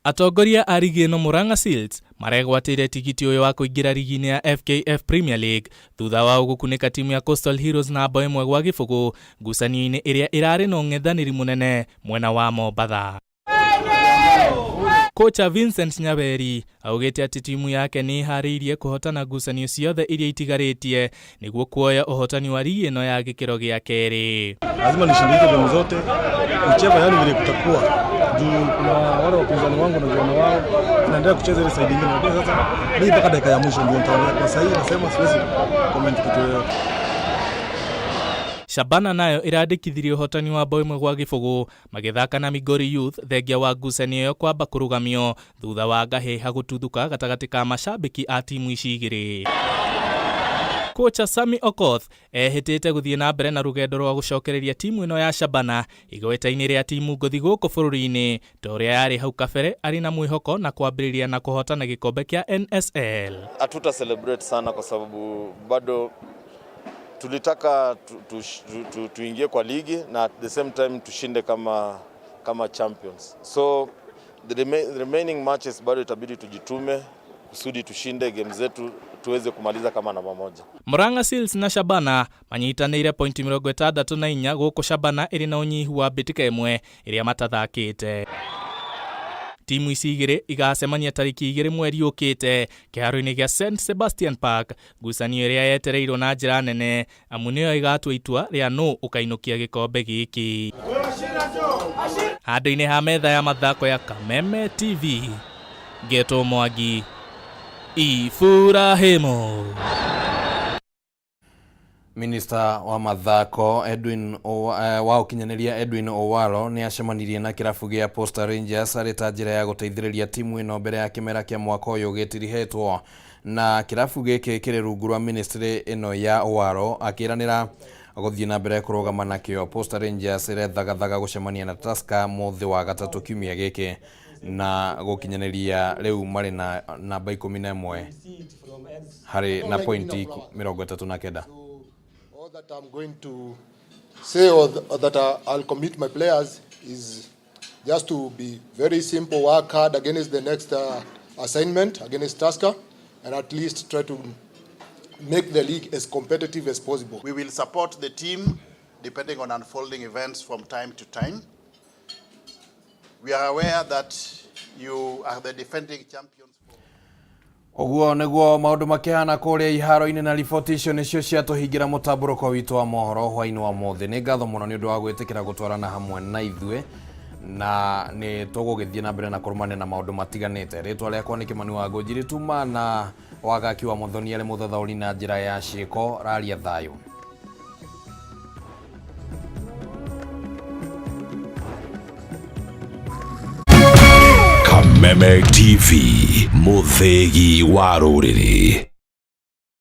Atongoria a rigi ĩno Murang'a Seals maregwatĩire tigiti ũyũ wa kũingĩra rigi-inĩ ya FKF Premier League thutha wao gũkunĩka timu ya Coastal Heroes na bao 1-0 ngucanio-inĩ ĩrĩa ĩrarĩ na ũng'ethanĩri mũnene mwena wa Mombatha. Kocha Vincent Nyaberi augĩte atĩ timu yake nĩ ĩharĩirie kũhotana ngucanio ciothe iria itigarĩtie nĩguo kuoya ũhotani wa rigi ĩno ya gĩkĩro gĩa kerĩ. Lazima nishinde hizo game zote kucheza, yani vile kutakuwa juu kuna wale wapinzani wangu na vijana wao tunaendelea kucheza ile side nyingine, lakini sasa mimi mpaka dakika ya mwisho ndio nitaongea. Kwa sasa hivi nasema siwezi comment kitu yoyote. Shabana nayo ĩrandĩkithirie ũhotani wa bao 1-0 magĩthaka na Migori Youth thengia wa ngucanio ĩyo kwamba kũrũgamio thutha wa ngahĩha gũtuthũka gatagatĩ ka macambĩki a timu ici igĩrĩ. Kocha Sami Okoth ehĩtĩte gũthiĩ na mbere na rũgendo rwa gũcokereria timu ĩno ya Shabana igweta-inĩ rĩa timu ngũthi gũkũ bũrũri-inĩ ta ũrĩa yarĩ hau kabere arĩ na mwĩhoko na kwambĩrĩria na kũhotana gĩkombe kĩa NSL. Hatuta celebrate sana kwa sababu bado tulitaka tuingie kwa ligi na at the same time tushinde kama kama champions. So the remaining matches bado itabidi tujitume kusudi tushinde game zetu tuweze kumaliza kama namba moja. Murang'a Seals na Shabana manyitanĩire pointi 64 gũkũ Shabana ĩrĩ na ũnyihu wa mbĩtĩka ĩmwe ĩrĩa matathakĩte. Timu ici igĩrĩ igacemania tarĩki 2 mweri ũkĩte kĩharo-inĩ gĩa St Sebastian Park, ngucanio ĩrĩa yetereirwo na njĩra nene amu nĩyo ĩgatua itua rĩa nũ ũkainũkia gĩkombe gĩkĩ. Handũ-inĩ ha metha ya mathako ya Kameme TV, Ngetwo Mwangi, Iburahĩmu. Minista wa mathako Edwin wa ũkinyanĩria Edwin Owalo nĩ acemanirie na kĩrabu gĩa Posta Rangers arĩ ta njĩra ya gũteithĩrĩria timu ĩno mbere ya kĩmera kĩa mwaka ũyũ gĩtirihetwo na kĩrabu gĩkĩ kĩrĩ rungu rwa ministry ĩno ya Owalo akĩranĩra gũthiĩ na mbere kũrũgama nakĩo. Posta Rangers ĩrethagathaga gũcemania na Tusker mũthĩ wa gatatũ kiumia gĩkĩ na gũkinyanĩria rĩu marĩ na namba 11 harĩ na pointi 39. All that I'm going to say or that I'll commit my players is just to be very simple, work hard against the next assignment against Tusker, and at least try to make the league as competitive as possible. We will support the team depending on unfolding events from time to time. We are aware that you are the defending champions. Ũguo nĩguo maũndũ makĩhana kũrĩa iharo-inĩ na riboti icio nĩcio ciatũhingĩra mũtambũrũko witũ wa mohoro hwaĩ-inĩ wa mũthĩ. Nĩ ngatho mũno nĩ ũndũ wa gwĩtĩkĩra gũtwarana hamwe na ithuĩ na nĩ tũgũgĩthiĩ na mbere na kũrũmanĩra na maũndũ matiganĩte. Rĩtwa rĩakwa nĩ Kĩmani wa Ngũnjiri tuma na Wagaki wa Mũthoni arĩ mũthathaũri na njĩra ya ciĩko. Raria thayũ. Kameme TV, mũthĩgi wa rũrĩrĩ.